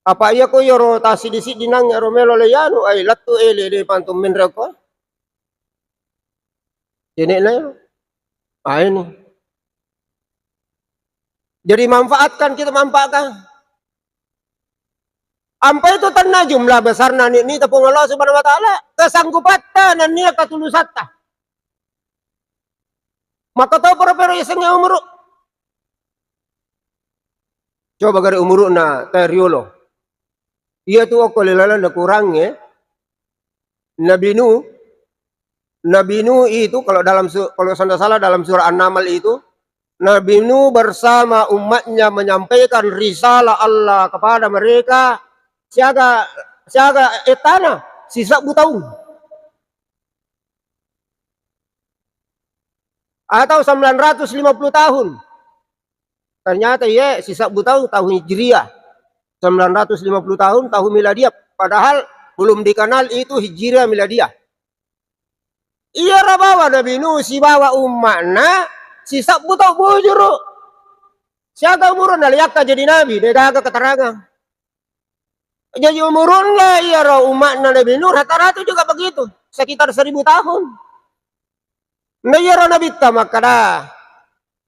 Apa iya ko iyaro tassiddi-siddi nange ro melo le yanu, ai lettu ele de pantu menre ko. Ini na. Ah, ini. Jadi manfaatkan, kita manfaatkan. Ampai tu tenna jumlah besarna niknita Puang Allah Subhanahu wa Ta'ala, kesanggupatta nennia katulusatta. Maka tau pero-pero isengnge umuru. Coba gare umuru'na tau riolo. Iya tu okko le lalenna kurangnge. Nabi Nuh, Nabi Nuh itu kalau dalam su-, kalau tidak salah dalam surah An-Naml itu, Nabi Nuh bersama umatnya menyampaikan risalah Allah kepada mereka siaga, siaga etana sisebbu tahun. Atau sembilan ratus lima puluh tahun. Ternyata iye sisebbu tahun, tahun Hijriah. Sembilan ratus lima puluh tahun, tahun Miladiah. Padahal belum dikenal itu Hijriah Miladiah. Iyaro bawa Nabi Nuh sibawa umma'na sisebbu tau bujuru. Siaga umurunna liakka jadi nabi, degaga keterangan. Jadi umurunna iyaro umma'na Nabi Nuh rata-rata juga begitu, sekitar seribu tahun. Na iyaro nabitta makkada,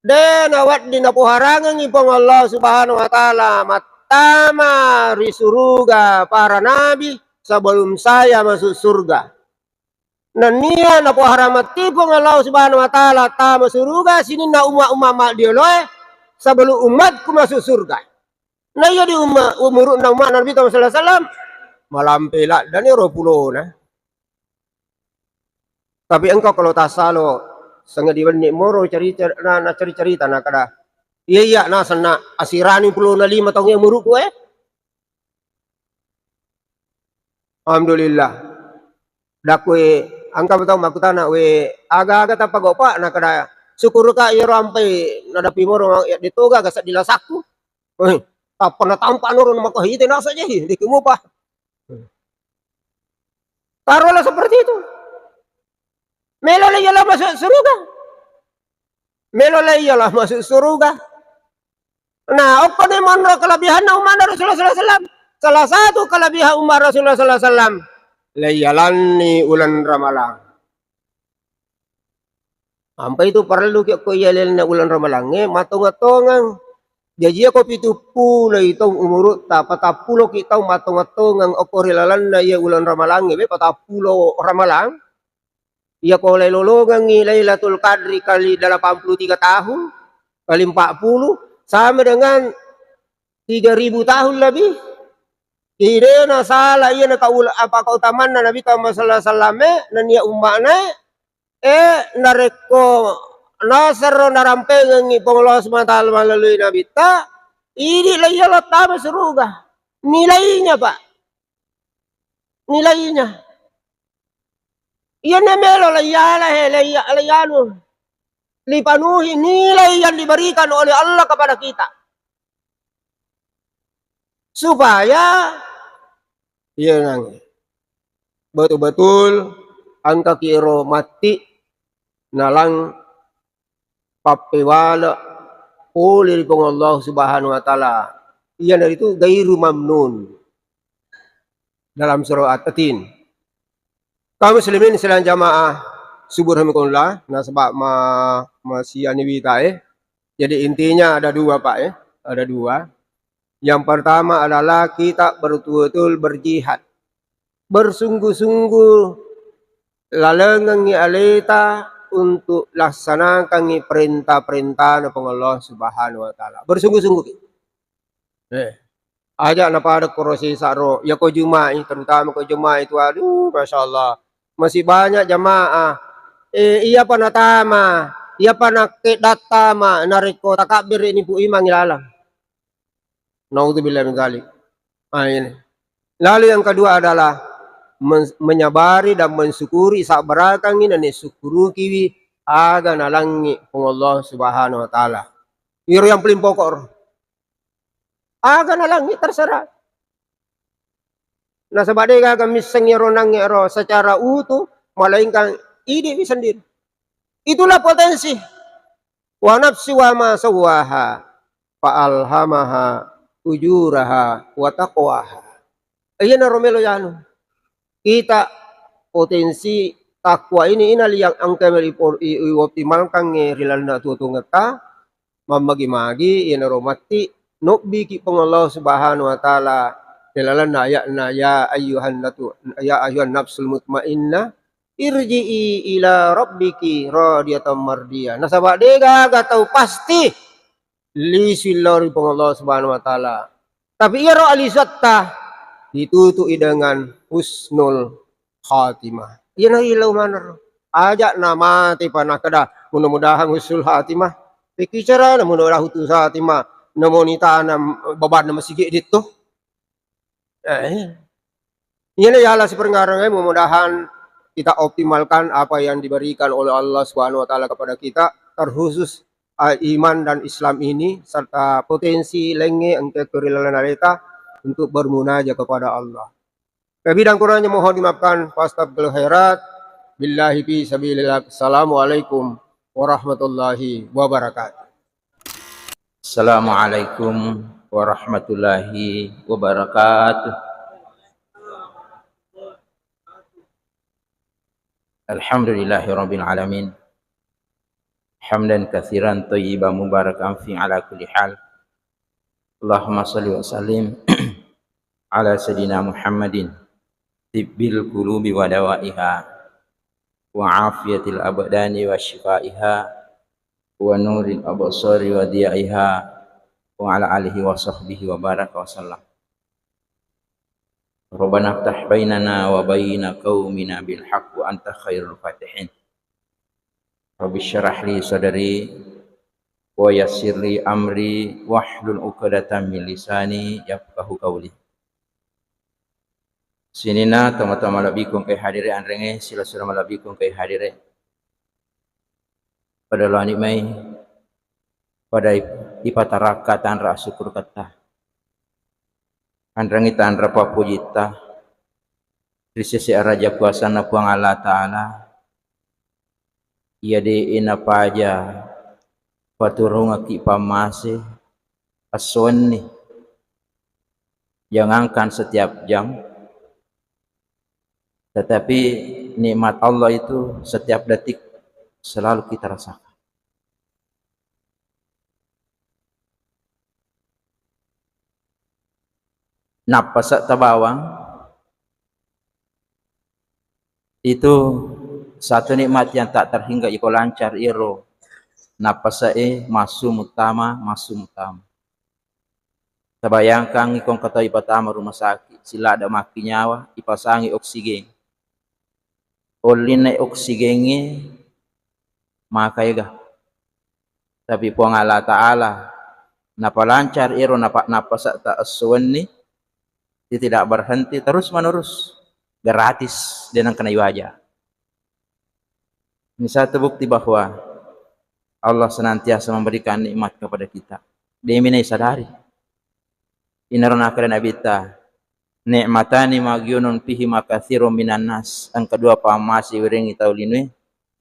de nawedding napoharangengngi Puang Allah Subhanahu wa Ta'ala mattama ri suruga para nabi sebelum saya masuk surga. Nennia napoharamatti Puang Allah Subhanahu wa Ta'ala tama suruga sininna umma-umma maddioloe sebelum umatku masuk surga. Na iya di umma-, umuru'na umma Nabi Muhammad sallallahu alaihi wasallam, malampe laddani ro pulona. Tapi engka kalau tasalo, sanga diwenni moro cerita, na, na ceri-cerita, na kada, iya, iya, na senna asirani pulona lima taung umuruku, eh. Alhamdulillah. Dakku, eh, engka tau makkutana, we, aga-aga tappa gau, Pak? Na kada, syukuruka iyaro ampai nadapi moro ya detoga ga seddi lasakku. Eh, tappa natampa noro mako hite nasa je, deki mupa. Taruhlah seperti itu. Melo le iyalah masuk surga. Melo le iyalah masuk surga. Nah, okko ni monro kelebihanna umma'na Rasulullah sallallahu alaihi wasallam. Salah satu kelebihan ummah Rasulullah sallallahu alaihi wasallam, le iyalanni uleng Ramalang. Ampai tu parellu ki okko iya lalenna uleng Ramalangnge, mattongeng-tongeng. Jaji iya ko pitu puloi taung umurutta, patappulo ki taung mattongeng-tongeng okko ri lalenna iya uleng Ramalangnge, be patappulo Ramalang. Iya ko lailolongengngi Lailatul Qadri kali delapan puluh tiga tahun, kali empat puluh, sama dengan tiga ribu tahun lebih. Jadi de nasala iya nakaula-, apa keutamanna Nabi Muhammad sallallahu alaihi wasallam, eh, nennia umma'na, eh, narekko nasero narampengengngi Puang Allah Subhanahu wa Ta'ala melalui Nabitta, idi laiya lattama suruga. Nilainya, Pak. Nilainya. Iya ne melo laiyala he, laiya-, laiyanu. Lipanuhi nilai yang diberikan oleh Allah kepada kita. Supaya iya nangnge betul-betul engkaki ero matti nalang pappewale pole ri Puang Allah Subhanahu wa Ta'ala. Iyanaritu gairu mamnun dalam surah At-Tatin. Kaum muslimin sidang jamaah subuh rahimakumullah, nasaba ma-, masih ani wita, eh. Jadi intinya ada dua, Pak, eh. Ada dua. Yang pertama adalah kita betul-betul berjihad. Bersungguh-sungguh lalengengngi aleta untuk laksanakangngi perintah-perintahna Puang Allah Subhanahu wa Ta'ala. Bersungguh-sungguh ki. Eh, aja napada koro sesa ro. Ya ko Juma'i, terutama ko Juma'i itu, aduh, Masya Allah. Masih banyak jamaah. Eh, iya pa natama, iya pa nakke dattama, narekko takabbere ni Pu Imang ilalang. Naudzubillah min dzalik. Ah, ini. Lalu yang kedua adalah men-, menyabari dan mensyukuri, sabbarakangngi dan syukurukiwi aga nalangngi Puang Allah Subhanahu wa Ta'ala. Iro yang paling pokok ro. Aga nalangngi terserah. Nasaba de gaga misseng iyaro nangnge ro secara utuh, melainkan idiwi sendiri. Itulah potensi. Wa nafsi wa ma sawwaha, fa alhamaha ujuraha wa taqwaha. Iyanaro melo yanu. Kita potensi takwa ini, ina liyang engka melo ipor-, i-, ioptimalkangnge ri lalenna tuo-tuongetta, mammagi-magi iyanaro matti nobbiki Puang Allah Subhanahu wa Ta'ala ri lalenna aya'na, "Ya ayyuhan natu-, ya ayyuhan nafsul mutmainnah, irji'i ila rabbiki radiyatan mardiyah." Nasaba de gaga tau pasti lisui lao ri Puang Allah Subhanahu wa Ta'ala. Tapi iyaro alisuatta ditutui dengan husnul khatimah. Iyana ilau maneng ro. Aja namate pa nakkeda, "Mudah-mudahan husnul khatimah." Pekki carana mudah-mudahan husnul khatimah, namoni tanam bebanna masigi ditto. Eh, iya. Iyana yala siparengngareng, eh, mudah-mudahan kita optimalkan apa yang diberikan oleh Allah Subhanahu wa Ta'ala kepada kita, terkhusus, eh, iman dan Islam ini, serta potensi laingnge engka ko ri laleng aleta untuk bermunajat kepada Allah. Lebih dan kurangnya mohon dimaafkan. Fastabiqul khairat. Billahi fi sabilillah. Assalamualaikum warahmatullahi wabarakatuh. Assalamualaikum warahmatullahi wabarakatuh. Alhamdulillahirabbil alamin. Hamdan katsiran thayyiban mubarakan fi ala kulli hal. Allahumma shalli wa sallim ala sayyidina Muhammadin, tibbil qulubi wa dawaiha, wa afiyatil abdani wa syifaiha, wa nuril absari wa diyaiha, wa ala alihi wa sahbihi wa baraka wa sallam. Rabbana iftah bainana wa baina qaumina bil haqq wa anta khairul fatihin. Rabbi syrah li sadri wa yassir li amri wahlul uqdatan min lisani yafqahu qawli. Sininna tomatoa malebbiku engkae hadire anrengnge, sila-sila malebbiku engkae hadire. Pada lani mai, pada ip-, ipatarakka tanra asukkuruketta. Anrengngi tanra pappujitta ri sese araja kuasanna Puang Allah Ta'ala, iya de'e napaja paturungekki pammase esso wenni. Jangankan setiap jam, tetapi nikmat Allah itu setiap detik selalu kita rasakan. Nappasetta bawang itu satu nikmat yang tak terhingga, iko lancar iyaro nappasa'e massu muttama, massu muttama. Tabayangkang iko engka tau ipatama rumah sakit, siladda makkinyawa, ipasangi oksigen. Ollinna oksigengnge maka ega. Tapi Puang Allah Ta'ala napalancar ero napa-, nappasetta esso wenni, dia tidak berhenti, terus menerus, gratis, de nengkana iwaja. Ini satu bukti bahwa Allah senantiasa memberikan nikmat kepada kita. Demi naisadari. Inaro nakkeda Nabitta, "Ni'matani maghbunun fihima katsirun minan nas." Engka dua pammase werengngi tau linoe,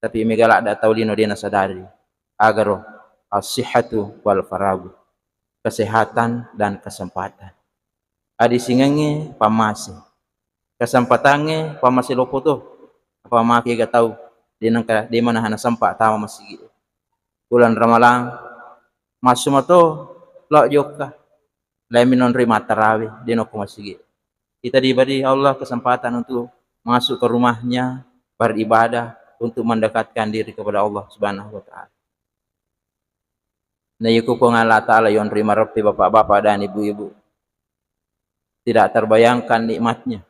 tapi mega ladde tau lino de nasadari. Agaro, as-sihhatu wal faragu. Kesehatan dan kesempatan. Adisingengnge pammase. Kesempatangnge pammase loppo to. Apa makkega tau de nengka, de manahana sempa tama masigi. Bulan Ramalang, massu mato lao jokka. Laimi nonroi mattarawe, de nokko masigi. Kita diberi Allah kesempatan untuk masuk ke rumahnya, beribadah, untuk mendekatkan diri kepada Allah Subhanahu wa Ta'ala. Na iko Puang Allah Ta'ala yonroi mareppe, bapak-bapak dan ibu-ibu, tidak terbayangkan nikmatnya.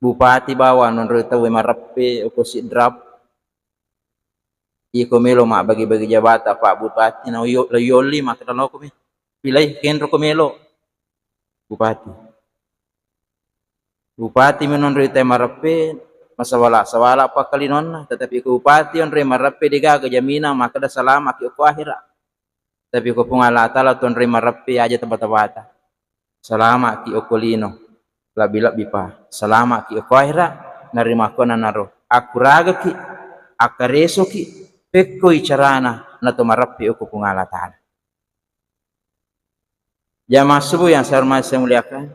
Bupati bawang nonroi tauwe mareppe, oko Sidrap, iko melo mabbagi-bagi jabata, Pak Bupati, na yo-, lo yolli makkeda lokomi. Pilai kenro ko melo. Bupati. Bupati menonroi tai mareppe, masawala-sawala pakkalinonna, tetapi ko bupati onroi mareppe degaga jaminan makkeda salamaki okko akhirat. Tapi ko Puang Allah Ta'ala tonroi mareppe aja taba-tabata. Salamaki okko lino, lebbi-lebbi pa. Salamaki okko akhirat, narimakkonanaro akkuragaki, akkaresoki, pekkoi carana nato mareppe okko Puang Allah Ta'ala. Jamaah subuh yang saya hormati, saya muliakan.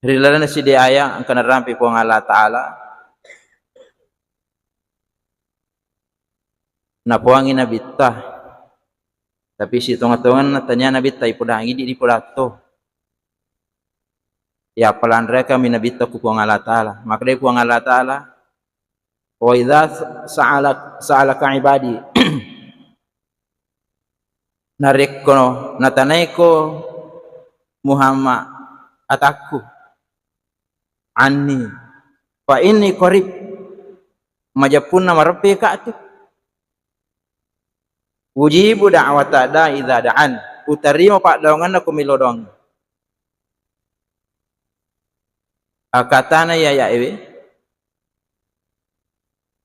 Ri lalenna siddi ayat engka narampe Puang Allah Ta'ala, napoangi Nabitta. Tapi sitonga-tonganna tania Nabitta ipodangi, idi dipodatto. Ya, palanrekami Nabitta ku Puang Allah Ta'ala. Makkedai Puang Allah Ta'ala, "Wa idza sa'alak-, sa'alaka ibadi." Narekko natanaiko Muhammad atakku, anni, fa inni qarib, majeppunna mareppe ka tu. Ujibu da'wata da'i idza da'an, utarima paddoangenna ko melo doang. Akatana iya, ya ewe,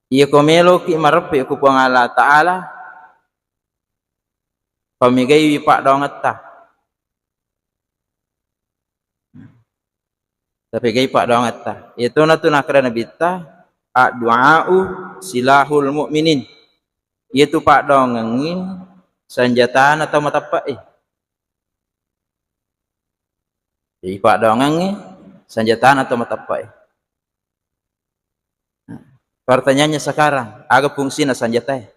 iya ko meloki mareppe ku Puang Allah Ta'ala, pamegaiwi paddoangetta. Tapegai paddoangetta. Iyatona tu nakkeda Nabitta, "Addu'a'u silahul mu'minin." Iyatu paddoangengngi sanjatana tau mateppe'e. Jadi paddoangengngi sanjatana tau mateppe'e. Pertanyaannya sekarang, aga fungsina sanjatae?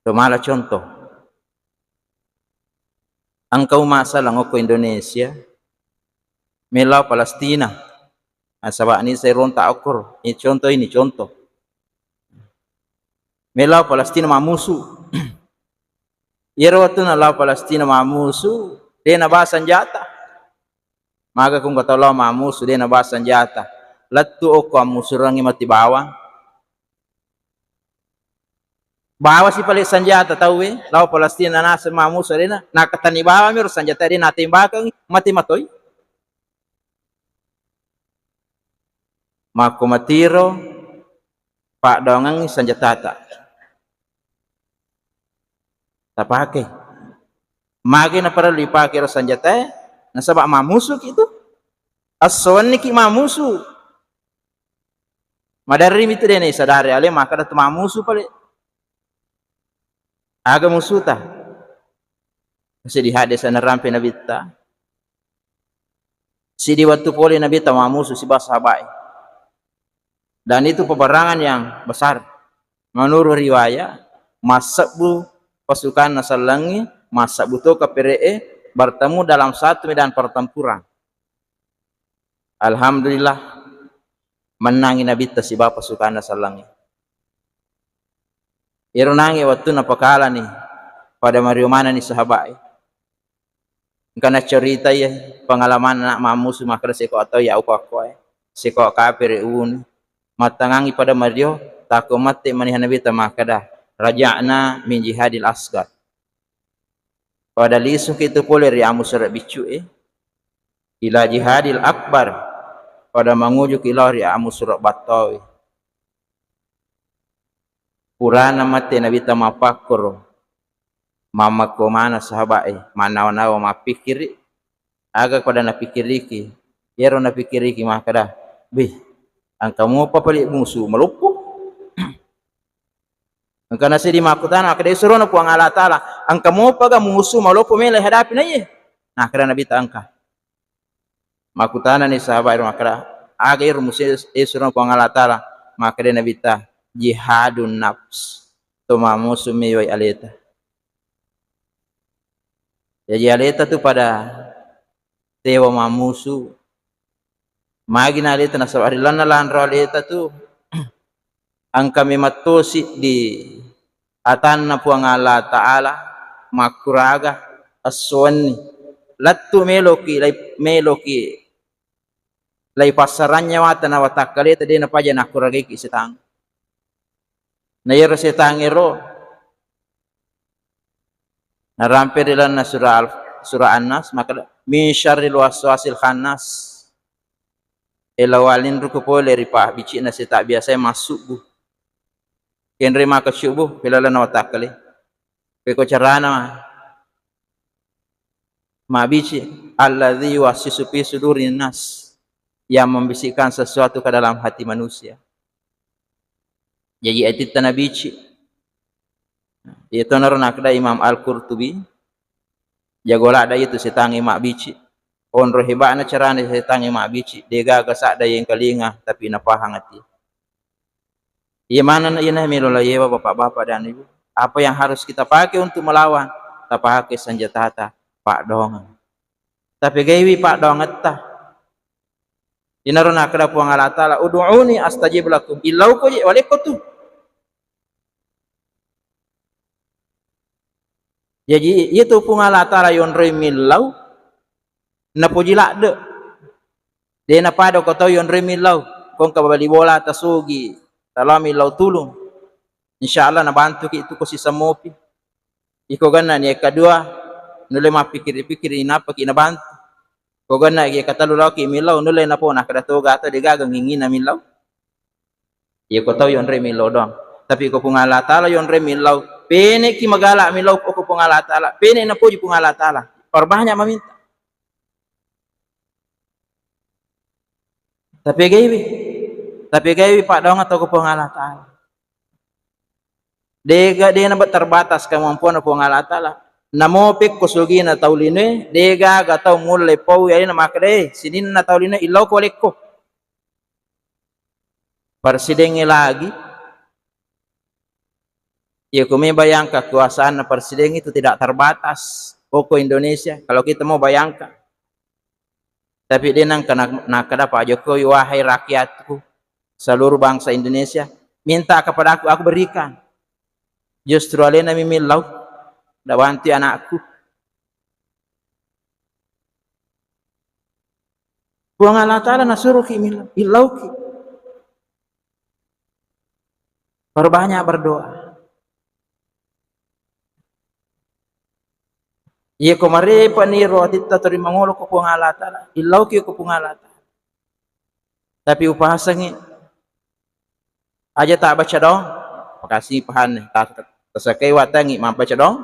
Tomala contoh. Engka umma' saleng okko Indonesia, melo lao Palestina. Nasaba ni sai rontak okkoro. Ini contoh, ini contoh. Melo lao Palestina mammusu. Iyaro wettunna lao Palestina mammusu, de naba sanjata. Maga ko engka tau lao mammusu, de naba sanjata. Lettu okko ammusurengngi matti bawang. Bawa si pale sanjata tauwe, lao Palestina naseng mammusu, de na, nakatani bawang miro sanjata, de natembakangngi, mate matoi. Makko matiro paddoangengngi sanjatata. Tapake. Magi naparellu ipake ro sanjatae? Nasaba mammusuki tu. Esso wenniki mammusu. Maderri mitu de naisadari ale makkeda tu mammusu pale. Aga musuta? Seddi hadis narampe Nabitta. Siddi wettu pole Nabitta mammusu sibawa sahabae. Dan itu peperangan yang besar. Menurut riwayat, massebbu pasukanna sellengnge, massebbu to kapere'e bertemu dalam satu medan pertempuran. Alhamdulillah, mennangi Nabitta sibawa pasukanna sellengnge. Ero nange wettunna pakalani, pada mario manenni sahabae. Engka nacceritai pengalamanna mammusu makkeda seko atau ya uko akkoe, seko kapere unu. Mattangangi pada mario, takko mette maniha Nabitta makkeda, "Raja'na min jihadil asgar." Pada lisuki tu pole ri ammusura biccu e, ila jihadil akbar, pada mangujuki lao ri ammusura battoe. Purana mate Nabitta mappakkoro, mammakko mana sahabae, mannawa-nawa mappikkiri, aga pada napikkiriki, iyaro napikkiriki makkeda, "Bih, engka mopa pale musu maloppo." Engka naseddi makkutana, makkeda surona Puang Allah Ta'ala, "Engka mopa ga musu maloppo mela hadapi naiye?" Nakkeda Nabitta, "Engka." Makkutanani sahabat ero makkeda, "Aga iro musu-, esurona Puang Allah Ta'ala?" Makkeda Nabitta, "Jihadun nafs, to mammusu mewai aleta." Jaji aleta tu pada tewa mammusu. Magi na aleta, nasaba ri lalenna lanro aleta tu engka memattosi di atanna Puang Allah Ta'ala makkuraga esso wenni. Lettu meloki, lai-, meloki lai passarang nyawata na watakkaleta, de napaja nakkuragaiki setang. Na iyaro setang ero narampe ri lalenna surah Al-, surah An-Nas, makkeda, "Min syarril waswasil khannas." Elo walinruku pole ri pabbicikna seta biasae massubbu. Kenre maka subbu, ri lalenna watakkale. Peko carana ma-, mabbici, "Alladzi yuwaswisu fi sudurin nas," yang membisikkan sesuatu ke dalam hati manusia. Jaji atitta nabici. Iyatonaro nakkeda Imam Al-Qurtubi, jago ladda itu setangnge mabbici. Onro heba'na carana setangnge mabbici, degaga sadda yengkalinga tapi napahang ati. Iya manenna iyana melo layewa, bapak-bapak dan ibu. Apa yang harus kita pakai untuk melawan? Tapakai senjatata, paddoangeng. Tapegaiwi paddoangetta. Inaro nakkeda Puang Allah Ta'ala, "Ud'uni astajib lakum." Illauko je, walekko tu. Jaji, iyatu Puang Allah Ta'ala yonroi millau, napoji ladde. De napada ko tau yonroi millau, ko engka bali bola tasugi, talo millau tulung. Insya Allah nabantuki tu ko siseng mopi. Iko genna ni eka dua, nulle mappikiri-pikiri nappaki nabantu. Ko genna eka tellu laoki millau, nulle napona kada toga atau degaga ngingina millau. Iya ko tau yonroi millau doang. Tapi ko Puang Allah Ta'ala yonroi millau, peneki magala millau ko Puang Allah Ta'ala, pene napoji Puang Allah Ta'ala. Perbanyak meminta. Tapegaiwi, tapegaiwi paddoangeng tau ko Puang Allah Ta'ala. Dega, dena ba terbatas kemampuan Puang Allah Ta'ala. Namo pekko sugina tau linoe, degaga tau mulle pau yalena makkeda, "Eh, sininna tau linoe, illau ko lekko." Persidengnge lagi, iya ko me bayangkan kekuasaanna presiden itu tidak terbatas. Oh, ko Indonesia, kalau kita mau bayangkan. Tapi de nengka na-, nakkeda Pak Jokowi, "Wahai rakyatku, seluruh bangsa Indonesia, minta kepadaku, aku berikan." Justru alena mi millau, nda bantu anakku. Puang Allah Ta'ala nasuruki millau, illauki. Perbanyak berdoa. Iya ko marepa niro atitta tori mangolo ko Puang Allah Ta'ala, illauki ko Puang Allah Ta'ala. Tapi upasengi, aja tak baca dong, makasih pahanne, ta-, ta-, tasakai watangi mambaca dong.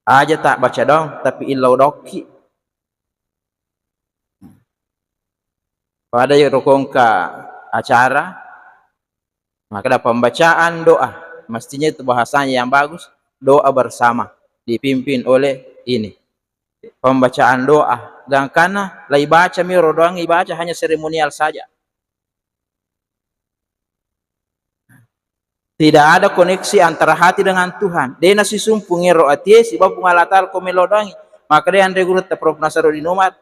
Aja tak baca dong, tapi illau dokki. Pada yero ko engka acara, maka ada pembacaan doa. Mestinya itu bahasanya yang bagus, doa bersama, dipimpin oleh ini. Pembacaan doa. Gangkanna, lai baca miro doang ibaca hanya seremonial saja. Tidak ada koneksi antara hati dengan Tuhan. De nasisumpungi ro atie sibawa Puang Allah Ta'ala ko melo doangi. Maka de anre gurutta Prof Nasarudin Umar,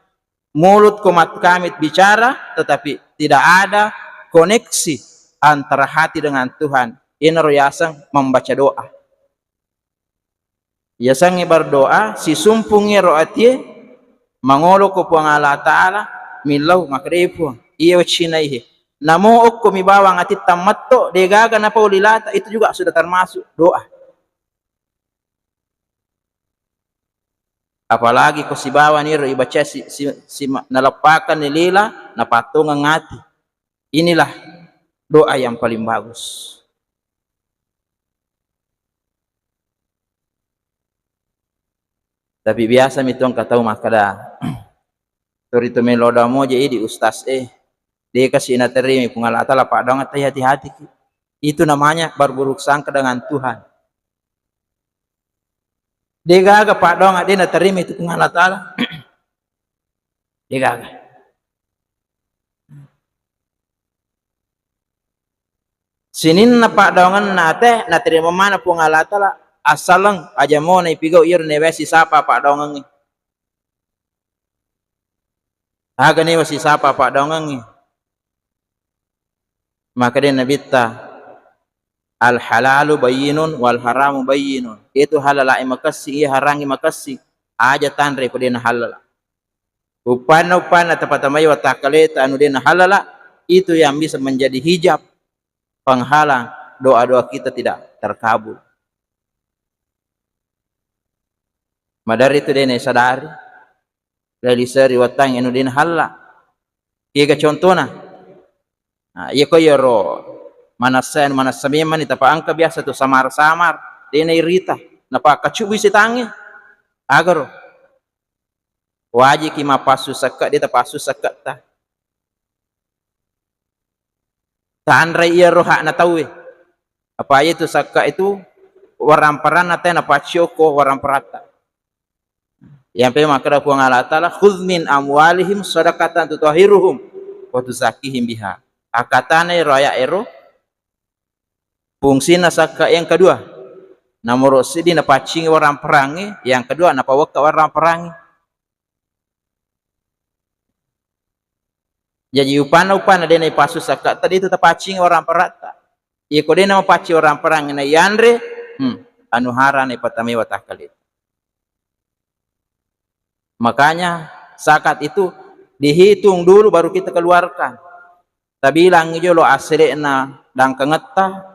mulut ko matkamit bicara, tetapi tidak ada koneksi antara hati dengan Tuhan. Inaro yaseng membaca doa. Yasengnge berdoa, sisumpungngi ro atie, mangolo ko Puang Allah Ta'ala, millau, makkeda, "Puang, iya waccinaihe. Namo okko mi bawang atitta metto, degaga napau lilata," itu juga sudah termasuk doa. Apalagi ko sibawa niro ibaca si, si, si, naleppakang ni lila, napattongeng ati. Inilah doa yang paling bagus. Tapi biasa mi tu engka tau makkeda, "Tori to melo doa moja idi ustaz e, de kasi naterima Puang Allah Ta'ala paddoangetta, hati-hatiki." Itu namanya berburuk sangka dengan Tuhan. De gaga paddoangeng de naterima itu Puang Allah Ta'ala. Degaga. Sininna paddoangenna ate naterima mana Puang Allah Ta'ala, asaleng aja mo naipigau iyaro newe sisapa paddoangengnge. Aga newa sisapa paddoangengnge? Maka de Nabitta, "Al halalu bayyinun wal haramu bayyinun." Itu halala e makessing, iya harangnge makessing. Aja tanre ko de nahallala. Uppanna-uppanna tapatamai watakkaleta anu de nahallala, itu yang bisa menjadi hijab, penghalang doa-doa kita tidak terkabul. Maderri tu de nasadari, laliseri watang anu de nahalla. Kega contona? Nah, iya ko iyaro manassa, manassa memang ni, tapa engka biasa tu samar-samar, de nairita, napakkacubbui setangnge. Agaro. Wajiki mappassu sakka, de tapassu sakkata. Tanrai iyaro hakna tauwe. Apa iya tu sakka itu waramparanna te napacciokko waramparatta. Yang pe makkeda Puang Allah Ta'ala, "Khudz min amwalihim shadaqatan tutahhiruhum wa tuzakkihim biha." Akatana ero ayat ero, fungsinna sakka yang kedua. Nomoro siddi napaccingi waramparangnge, yang kedua napawekka waramparangnge. Jaji upanna, upanna de naipassu sakka tadi itu tapaccingi waramparatta. Iya ko de namapaccing waramparangnge naiyanre, hmm, anu hara naipatamai watakkaleta. Makanya zakat itu dihitung dulu baru kita keluarkan. Tabilangngi jolo assele'na dangkangetta,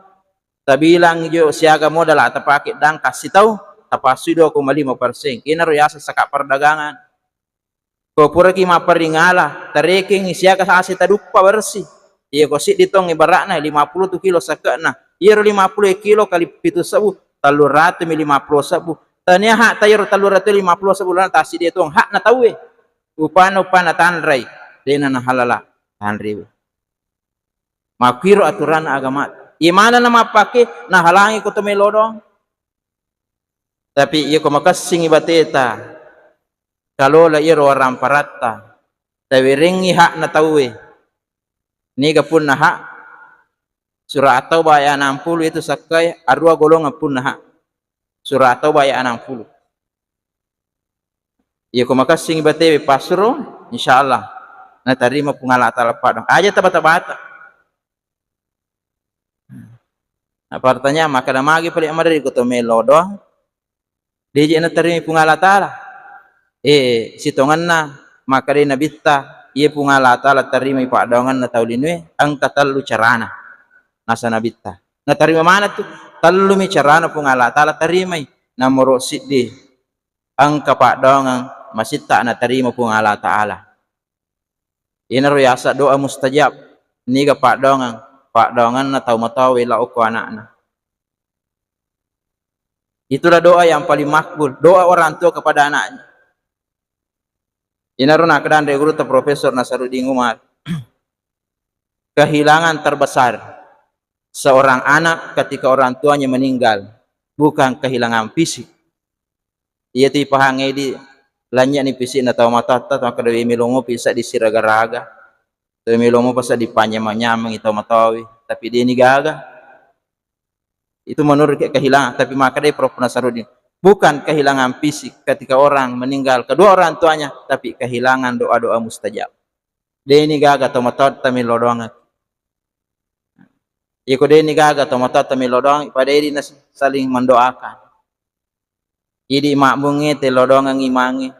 tabilangngi jo siaga modala tapake dangka sitau, tapassui dua koma lima persen. Inaro yaseng zakat perdagangan. Ko puraki mapparingala, tarekengngi siaga ase taduppa bersih. Iya ko siddi tong ibaratna lima puluh tu kilo sakke'na. Iyaro lima puluh kilo kali pitu sebbu, telluratu mi lima puluh sebbu. Tania hak tayaro telluratu lima puluh sebbu lana tassiddi tong hakna tauwe. Upana, upana tanrai. Dena nahalala tanriwe. Makkiro aturanna agama. Imana na mappake nahalangi ko to melo doang. Tapi iya ko makessingi bateta, kalola iyaro waramparatta, tawerengngi hakna tauwe. Niga punna hak? Surah At-Taubah ayat enam puluh itu sakkai, arua golongan punna hak. Surah At-Taubah ayat enam puluh. Iya ko makessingi batewe passuro, insyaallah natarima Puang Allah Ta'ala paddoang. Aja tabata-bata. Nah, pertanyaan, makkeda magi pale maderi ko to melo doang? Deje natarima Puang Allah Ta'ala. Eh, sitongenna makkeda Nabitta, iya Puang Allah Ta'ala tarimai paddoangenna tau linue, engka tellu carana. Nasa Nabitta. Natarima mana tu? Tellumi carana Puang Allah Ta'ala tarimai. Nomoro siddi, engka paddoangeng masitta natarima Puang Allah Ta'ala. Inaro yasa doa mustajab. Niga paddoangeng? Paddoangenna tau matoawe lao ko anakna. Itulah doa yang paling makbul, doa orang tua kepada anaknya. Inaro nakkeda anre gurutta Profesor Nasaruddin Umar, kehilangan terbesar seorang anak ketika orang tuanya meninggal bukan kehilangan fisik. Iya tu ipahang edi, lanynya ni fisik na tau matoatta, tau kada melo mopi seddi siraga-raga, tau melo mopa seddi panyameng-nyamengi tau matoawe, tapi de ni gaga. Itu menurut ke-, kehilangan, tapi makkeda Prof Nasaruddin, bukan kehilangan fisik ketika orang meninggal kedua orang tuanya, tapi kehilangan doa-doa mustajab. De ni gaga tau matoatta melo doang. Iko de ni gaga tau matoatta melo doang, pada edi na saling mendoakan. Idi makmungnge telo doangengngi imangnge.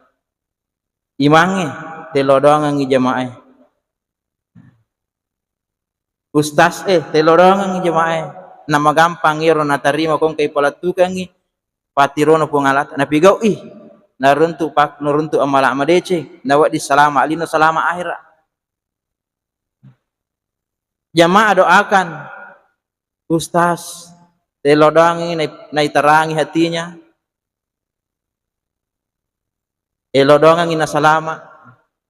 Imangnge telo doangengngi jamaah e. Ustaz e telo doangengngi jamaah e. Namagampang iyaro natarima ko engka ipalettukengngi pattirono Puang Allah Ta'ala. Napigau'i. Naruntu pak-, naruntu amala madeceng. Nawedding salama lino, salama akhirat. Jamaah doakan Ustaz, telo doangengngi nai-, naitarangi hatinya, elo doangengngi nasalama,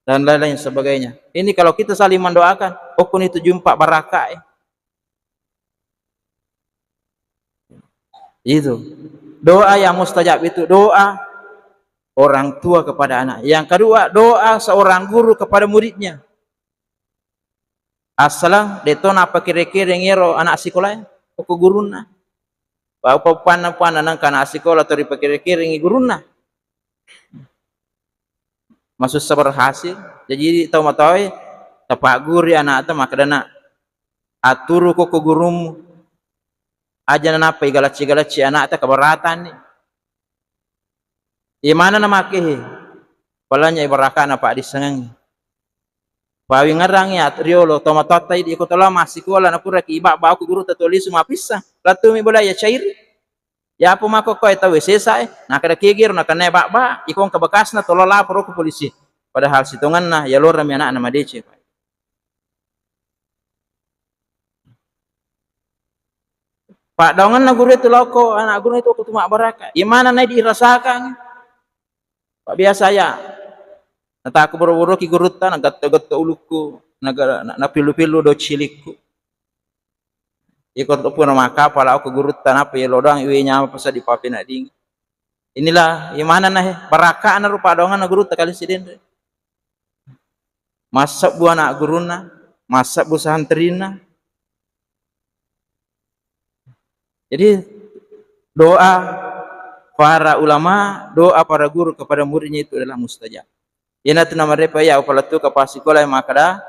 dan lain-lain sebagainya. Ini kalau kita saling mendoakan, okkoni tu jumpa barakah e. Itu. Doa yang mustajab itu doa orang tua kepada anak. Yang kedua, doa seorang guru kepada muridnya. Assalang, de to nappakere-kereng ero anak sikolae, okko gurunna. Apa-, upanna-upanna nengka anak sikola to ripakere-kerengi gurunna. Masussa berhasil. Jaji tau matoae tapagguri anakta, makkedana, "Aturu kokko gurummu. Aja nanappa igalacci-galacci anakta, kabaratanni." Imanana makehe, palanya ibarakana paddissengengngi. Pawingerangngi at-, riolo tomatoatta idi, iko tolo massikola napuraki ibabba okko gurutta to lisu mapissa, lattumi bola iya cairi. Yapo makkokkoe tauwe sesae, nakkeda kegero nakennae babba, iko engka bekasna, tolo laporo ko polisi. Padahal sitongenna yalorami anakna madeceng. Paddaungenna guru itu lokko, anak guru itu waktu mabbaraka. Imana nai dirasakang. Pak biasa ya. Nataku boro-boroki gurutta, nagatto-gatto ulukku, naga-, na-, napillu-pillu docilikku. Iko to pura makkapala okko gurutta, nappa yelo doang iwe nyama pasadi papenedding. Inilah imana na he, barakana rupa doanganna gurutta kali sidenre. Massebbu anak gurunna, massebbu santrina. Jadi doa para ulama, doa para guru kepada muridnya itu adalah mustajab. Iyanatu namarepa ya, upala tu kapasikola yang makkeda,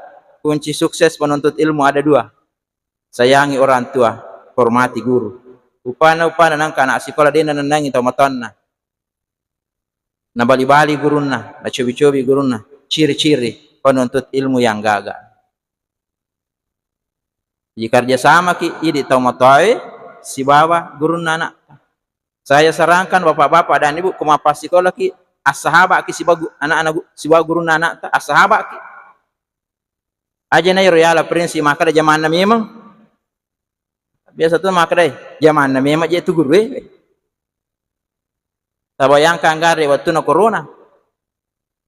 kunci sukses penuntut ilmu ada dua. Sayangi orang tua, hormati guru. Upana-upana nangka anak sikola dena nenangi tau matoanna. Nabali-bali gurunna, nacobi-cobi gurunna, ciri-ciri penuntut ilmu yang gaga. Jadi kerjasamaki idi tau matoae sibawa gurunna anakta. Saya sarankan bapak-bapak dan ibu, ko mappasikolaki, assahabaki sibawa gu-, anak-anak gu-, sibawa gurunna anakta, assahabaki. Aja na ero yala prinsip makkeda jamanna memang. Biasa tu makkeda, "Eh, jamanna memang je tu guru e." Tabayangkan gare wattuna corona.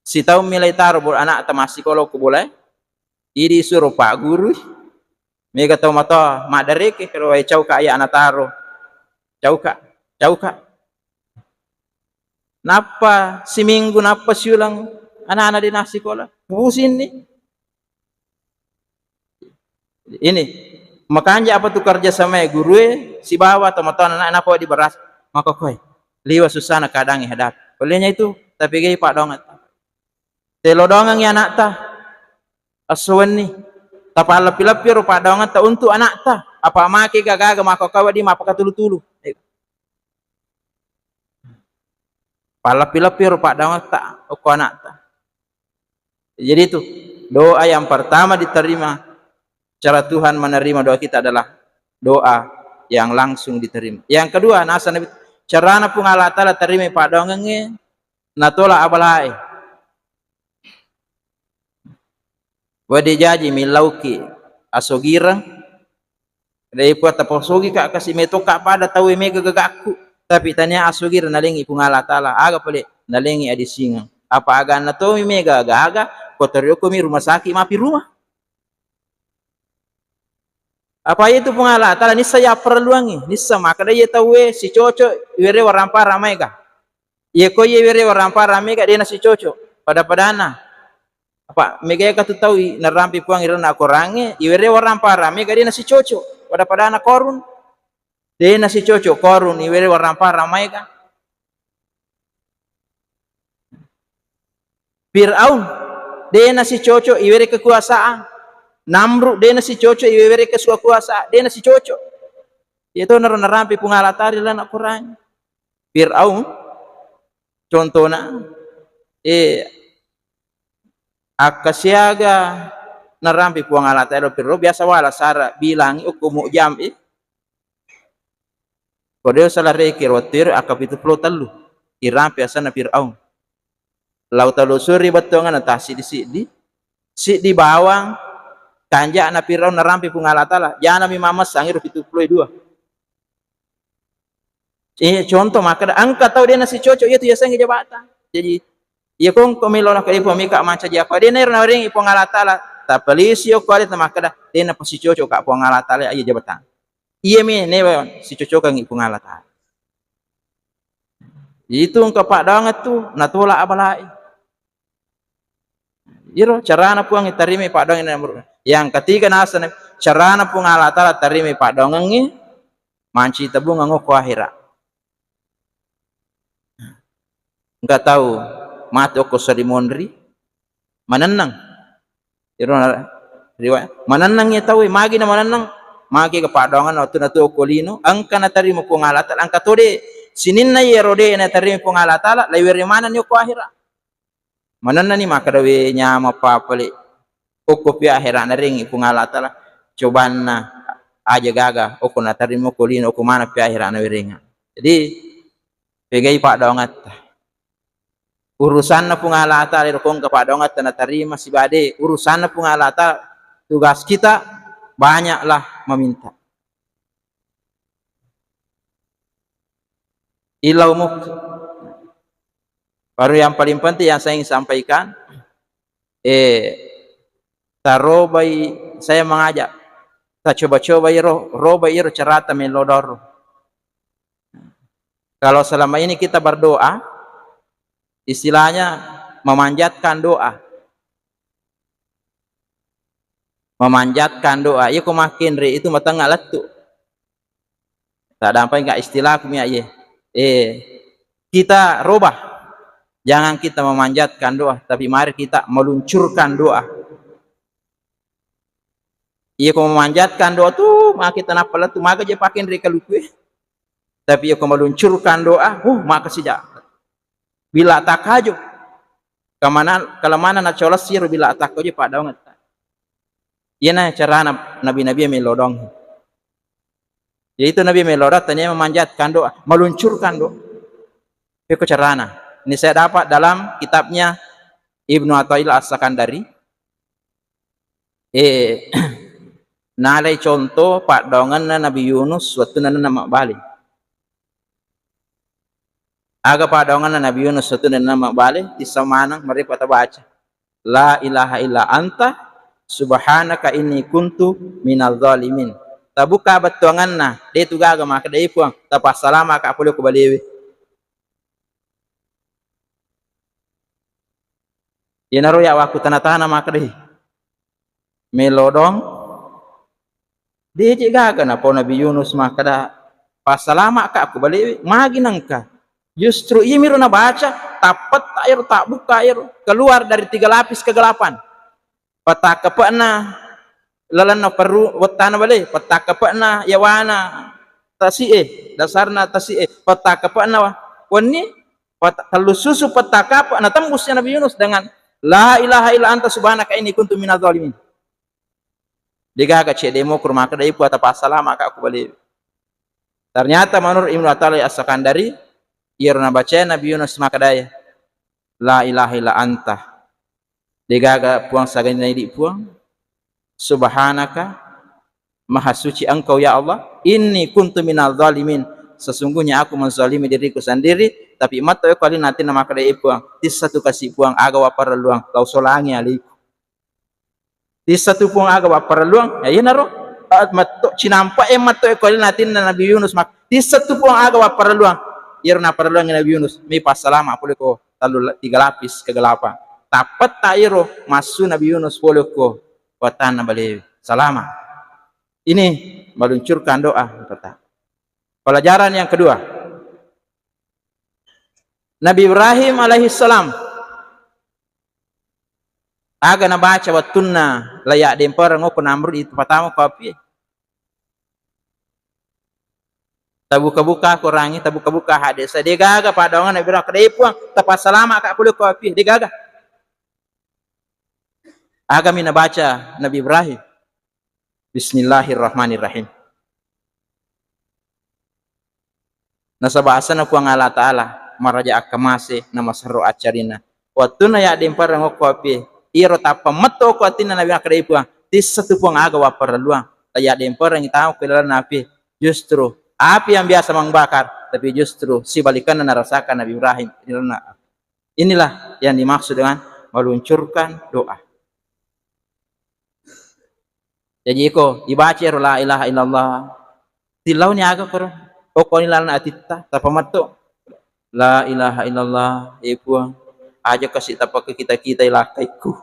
Sitaung milai taro bol-, anakta massikola ko bolae. Idi suro pagguru. Mega tau matoa maddareke kero wae cauka aya anataro. Cauka, cauka. Nappa siminggu, nappa siuleng, anak-anak de nassikola. Pusinni. Ini makanja apa tu kerja sama gurue sibawa tomatoa anak, napa diberas makkokkoe. Liwa susana kadang hadapi. Olehnya itu tapi gai padongan. Telo dongang ya anakta. Asso wenni. Tapalleppi-leppi ro padongatta untuk anakta. Apa make gaga-gaga makkokkoe di mapakatulu-tulu. Pallappi-lappi ro paddaungatta okko anatta. Jadi itu doa yang pertama diterima, cara Tuhan menerima doa kita adalah doa yang langsung diterima. Yang kedua, nasa Nabi, carana Puang Allah Taala terima paddaungengnge, natola abalae. Wedding jaji millauki asogireng. Daripada tapasogi ka kasi metokka pada tau mega gagakku, tapi tania asogireng nalengi Puang Allah Taala, aga pale nalengi adisingeng. Apa aganna tomi mega gaga, ko toriokkomi rumah sakit mapi rumah. Apa itu Puang Allah Taala nissa ya perluangi, nissa makkeda iye tauwe sicoco iwere warampa ramai ga. Iye ko iye were warampa ramai ga dena sicoco pada-padana. Apa mega ka tu tau i-, narampi Puang irenna akorangnge, iwere warampa ramai ga dena sicoco pada-padana Korun. Dena sicoco Korun iwere warampa ramai ga. Firaun dena sicoco iwere kekuasaan. Namrud dena sicoco iwere kesua kuasa, dena sicoco. Iyeto naro narampi Puang Allah Taala ri lalenna Korang. Firaun contona, eh, akkasiaga narampi Puang Allah Taala Firaun, biasa wala sara bilangi okko mujam, eh. Ko de usala rekeng ro wettu ero akka pitu pulo tellu irampe asenna Firaun. Lao talusuri bettuanganna tassiddi-siddi, siddi bawang kanja'na Firaun narampe Puang Allah Taala, janami mamessang ero pitu pulo dua. Eh, contoh makkeda engka tau de nasicoco, iya tu yasengnge jabata. Jadi iya kongko melo nakkeda Puang mika mancaji apa, de naero nawerengi Puang Allah Taala, tapalisi okko aleta makkeda de napasicoco ka Puang Allah Taala iya jabata. Iyami newa sicocokangngi Puang Allah Taala. Itu engka paddoangeng tu natolak abalae. Iro carana Puang tarimai paddoangeng. Yang ketiga naseng, carana Puang Allah Ta'ala tarimai paddoangengnge, mancaji tabungeng okko ahera. Engka tau mate okko sarimonri, manenneng. Iro na-, riwayat. Manenneng iya tauwe, magi na manenneng? Magi ga paddoangenna wettunna tu okko lino, engka natarima Puang Allah Ta'ala, engka to de' sininna iyaro de' natarima Puang Allah Ta'ala, laiwere manenni okko ahera. Manennani makkeda, we nyama papale, okko pi ahera narengngi Puang Allah Ta'ala, cobanna aja gaga, okko natarima okko lino, okko maneng pi ahera nawerengnga. Jadi, pegai paddoangetta. Urusanna Puang Allah Ta'ala, iro ko engka paddoangetta natarima sibawa de', urusanna Puang Allah Ta'ala, tugas kita banyaklah meminta. Ilau muk-, baru yang paling penting yang saya ingin sampaikan, eh, tarobai, saya mengajak, tacoba-cobai ro, robai iro carata mello doang ro. Kalau selama ini kita berdoa, istilahnya memanjatkan doa. Memanjatkan doa. Iya ko makkenre itu matengnga lettu. Tadampai nggak istilahku mi aye. Eh, kita robah. Jangan kita memanjatkan doa, tapi mari kita meluncurkan doa. Iya ko memanjatkan doa tu, maka kita nappa lettu, maka je pakenre kaluku e. Tapi iya ko meluncurkan doa, uh, maka sija. Bila takaju. Kamana, kalamana nacolos iro bila takaju paddoangetta. Iyana carana nabi-nabi mello doang. Yaitu Nabi mello doang, tania memanjatkan doa, meluncurkan doa. Iko carana. Ini saya dapat dalam kitabnya Ibnu Athaillah As-Sakandari. Eh, nalai contoh paddoangenna Nabi Yunus wettunna nenna mabbale. Aga paddoangenna Nabi Yunus wettunna nenna mabbale? Tisseng maneng, maripa tabaca, "La ilaha illa anta subhanaka inni kuntu minadh dhalimin." Tabuka bettuangenna, de' tu gaga makkeda, "E Puang, tapassalamaka pole ko balewe." Iyanaro ya wakku tana-tana makkeda, "Mello doang." De' je gaga napau Nabi Yunus makkeda, "Passalamaka ko balewe." Magi nengka? Justru iyamiro nabaca, tappetta ero, tabbuka ero, keluar dari tiga lapis kegelapan. Pettakkepe'na lalenna perru-, wettana bale, pettakkepe'na yawana tasi'e, dasarna tasi'e, pettakkepe'na wa-, wenni, pet-, tellu susu pettakkepe' natembus ya Nabi Yunus dengan, "La ilaha illa anta subhanaka inni kuntu minadh dhalimin." Degaga cedde mokro makkeda, "E Puang, tapassalamaka ko balewe." Ternyata menurut Ibnu Athaillah As-Sakandari, iyaro nabacai Nabi Yunus makkedae, "La ilaha illa anta." Degaga Puang saganna idi Puang. "Subhanaka," maha suci Engkau ya Allah, "inni kuntu minadh dhalimin," sesungguhnya aku menzalimi diriku sendiri. Tapi metto ko alena atinna makkeda, "E Puang, tissatu kasi Puang aga wapparelluang, lau solangi alaiku." Tissatu Puang aga wapparelluang, ya iyanaro, eh, metto, cinampa e metto ko alena atinna Nabi Yunus mak-, tissatu Puang aga wapparelluang. Iyaro naparelluang Nabi Yunus, mi passalama pole ko tellu la-, tiga lapis kegelapan. Tappetta iro massu Nabi Yunus pole ko wattanna balewe. Salama. Ini meluncurkan doa yang pertama. Pelajaran yang kedua. Nabi Ibrahim alaihissalam, aga nabaca wettunna la yaddempereng okko Namrud itu patama ko api. Tabuka-buka Qurangnge, tabuka-buka hadis. Degaga paddoangenna Nabi Ibrahim, "Kedai Puang, tapassalamaka pole ko api." Degaga. Agami nabaca Nabi Ibrahim? Bismillahirrahmanirrahim. Nasaba asenna Puang Allah Ta'ala maraja akkamase, namaserro accarina. Wettunna yaddempereng okko api, iyaro tappa metto ko atinna Nabi makkeda, "Puang, tissatu Puang aga wapparelluang, la yaddempereng tama ko ilalenna api." Justru api yang biasa membakar, tapi justru sibalikanna narasakan Nabi Ibrahim ilalenna api. Inilah yang dimaksud dengan meluncurkan doa. Jaji iko ibaca ero la ilaha illallah, tillauni aga koro, okko ilalenna atitta, tappa metto. La ilaha illallah, eh Puang, aja kasi tapakekita-kitai lakkaikku.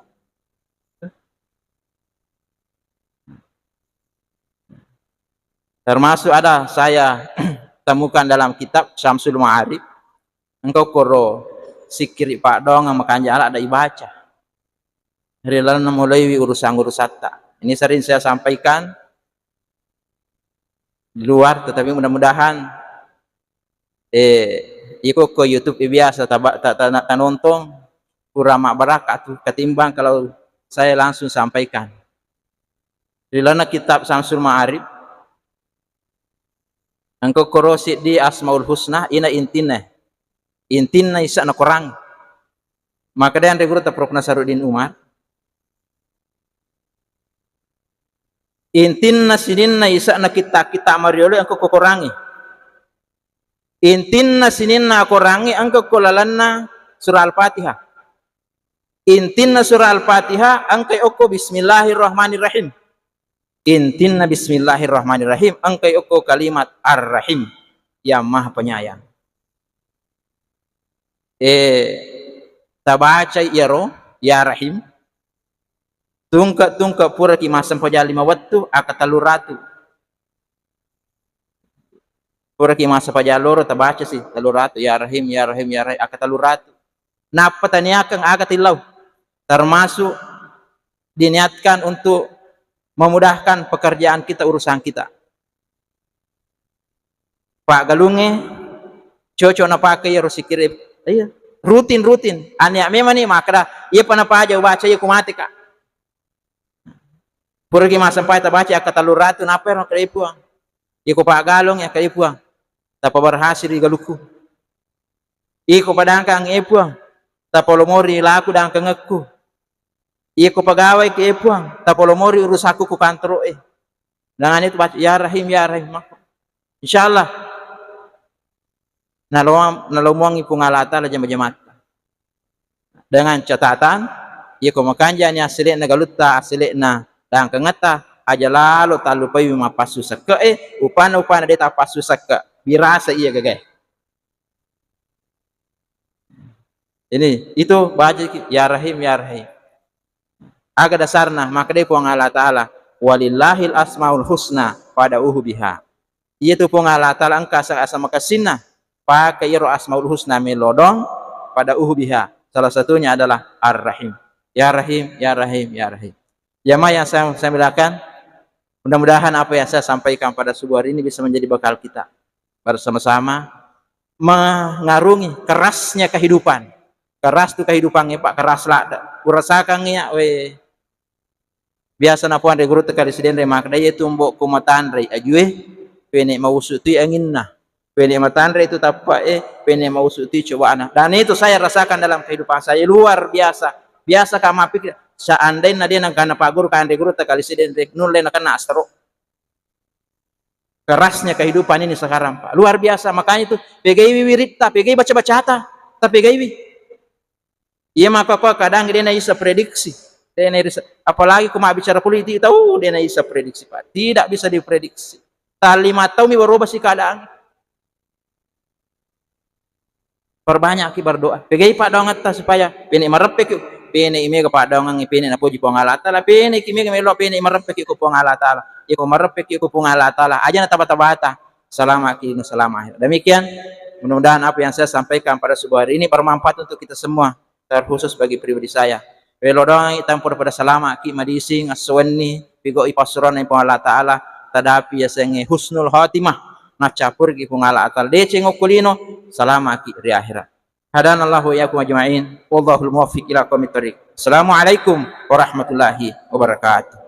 Termasuk ada saya temukan dalam kitab Syamsul Ma'arif, engka koro sikkiri paddoangeng makanja ladde ibaca. Ri lalenna mulaiwi urusan-urusatta. Ini sering saya sampaikan di luar, tetapi mudah-mudahan, eh, iko ko YouTube biasa taba-, ta-, ta-, tanontong, kurang mabbarakka tu ketimbang kalau saya langsung sampaikan. Ri lalenna kitab Syamsul Ma'arif, engka koro siddi Asmaul Husna, ina intinna. Intinna isa nakorangi. Makkeda anre gurutta Profesor Nasaruddin Umar, intinna sininna isa'na kitta-kitta mariolo engka ko korangi. Intinna sininna korangi engka ko lalenna surah Al-Fatihah. Intinna surah Al-Fatihah engkai okko Bismillahirrahmanirrahim. Intinna Bismillahirrahmanirrahim engkai okko kalimat Ar-Rahim, yang Maha Penyayang. Eh, tabacai iyaro, Ya Rahim, tungke-tungke puraki massempajang lima wettu, akka tellu ratu. Puraki massempajang loro, tabaca si tellu ratu, Ya Rahim, Ya Rahim, Ya Rahim, akka tellu ratu. Nappa taniakeng aga tillau, termasuk diniatkan untuk memudahkan pekerjaan kita, urusan kita. Paggalungnge cocok napake iyaro sikkiri. Iya, rutin, rutin. Ania memang ni makkeda, iya pa napaja ubaca iya ku mate ka. Puraki massempai tabaca akka tellu ratu, nappa ero makkeda, "Eh, Puang, iko paggalung ya, eh, Puang, tapa berhasil di galukku. Iko padangkang, eh, Puang, tapolomori laku dangkangekku. Iko pagawai ke, eh, Puang, tapolomori urusakku ku kantoro e." Dengan itu baca, "Ya Rahim, Ya Rahim." Insyaallah nalo-, nalomoangngi Puang Allah Taala jama-jamatta. Dengan catatan, iyako makanjani assele'na galutta, assele'na dangkangetta, aja lalo tallupai mappassu sekke'e, upana-upana de tappassu sekke, birasa iya gagae. Ini, itu bacaki, "Ya Rahim, Ya Rahim." Aga dasarna? Makkedai Puang Allah Taala, "Walillahil asmaul husna fad'uhu biha." Iyatu Puang Allah Taala engka asa-, asa makessinna, pake iyaro asmaul husna melodong, fad'uhu biha. Salah satunya adalah Ar-Rahim. Ya Rahim, Ya Rahim, Ya Rahim. Jamaah yang saya, saya muliakan, mudah-mudahan apa yang saya sampaikan pada subuh hari ini bisa menjadi bekal kita bersama-sama mengarungi kerasnya kehidupan. Keras tu kehidupannya, Pak, keras ladde. Urasakangngi ya, we. Biasa napoanre guru tekali sidenre makkeda, "Iya tu mbokku matanrei ajue, pene mausu tu anginna. Pene matanrei tu tappa e, pene mausu tu cobaana." Dan itu saya rasakan dalam kehidupan saya, luar biasa. Biasa ka mappikir, seandainya dia nangkana Pak Guru, kanre guru tekali sidenre, nulle nakenna astro. Kerasnya kehidupan ini sekarang, Pak. Luar biasa. Makanya itu, pegaiwi wiritta, pegai baca-bacata, tapi pegaiwi. Iya maka kua kadang de naisa prediksi. De naisa, apalagi ko mabbicara politik, tau de naisa prediksi, Pak. Tidak bisa diprediksi. Tali matau mi berubah si keadaan. Perbanyakki berdoa. Pegai paddoangetta supaya pene mareppeki, pene mega paddoangengngi, pene napoji Puang Allah Taala, pene ki mega melo pene mareppeki ko Puang Allah Taala. Iko mareppeki ko Puang Allah Taala, aja na taba-tabata. Salamaki no salama akhirat. Demikian, mudah-mudahan apa yang saya sampaikan pada subuh hari ini bermanfaat untuk kita semua, terkhusus bagi pribadi saya. Welo doang tampo pada salama ki madising, assuwenni, pigau ipassuronna Puang Allah Taala, tadapi yasengnge husnul khatimah, nacappuriki Puang Allah Taala. Deceng okko lino, salamaki ri akhirat. Hadanallahu wa iyyakum ajma'in. Wallahul muwaffiq ila aqwamit thariq. Assalamualaikum warahmatullahi wabarakatuh.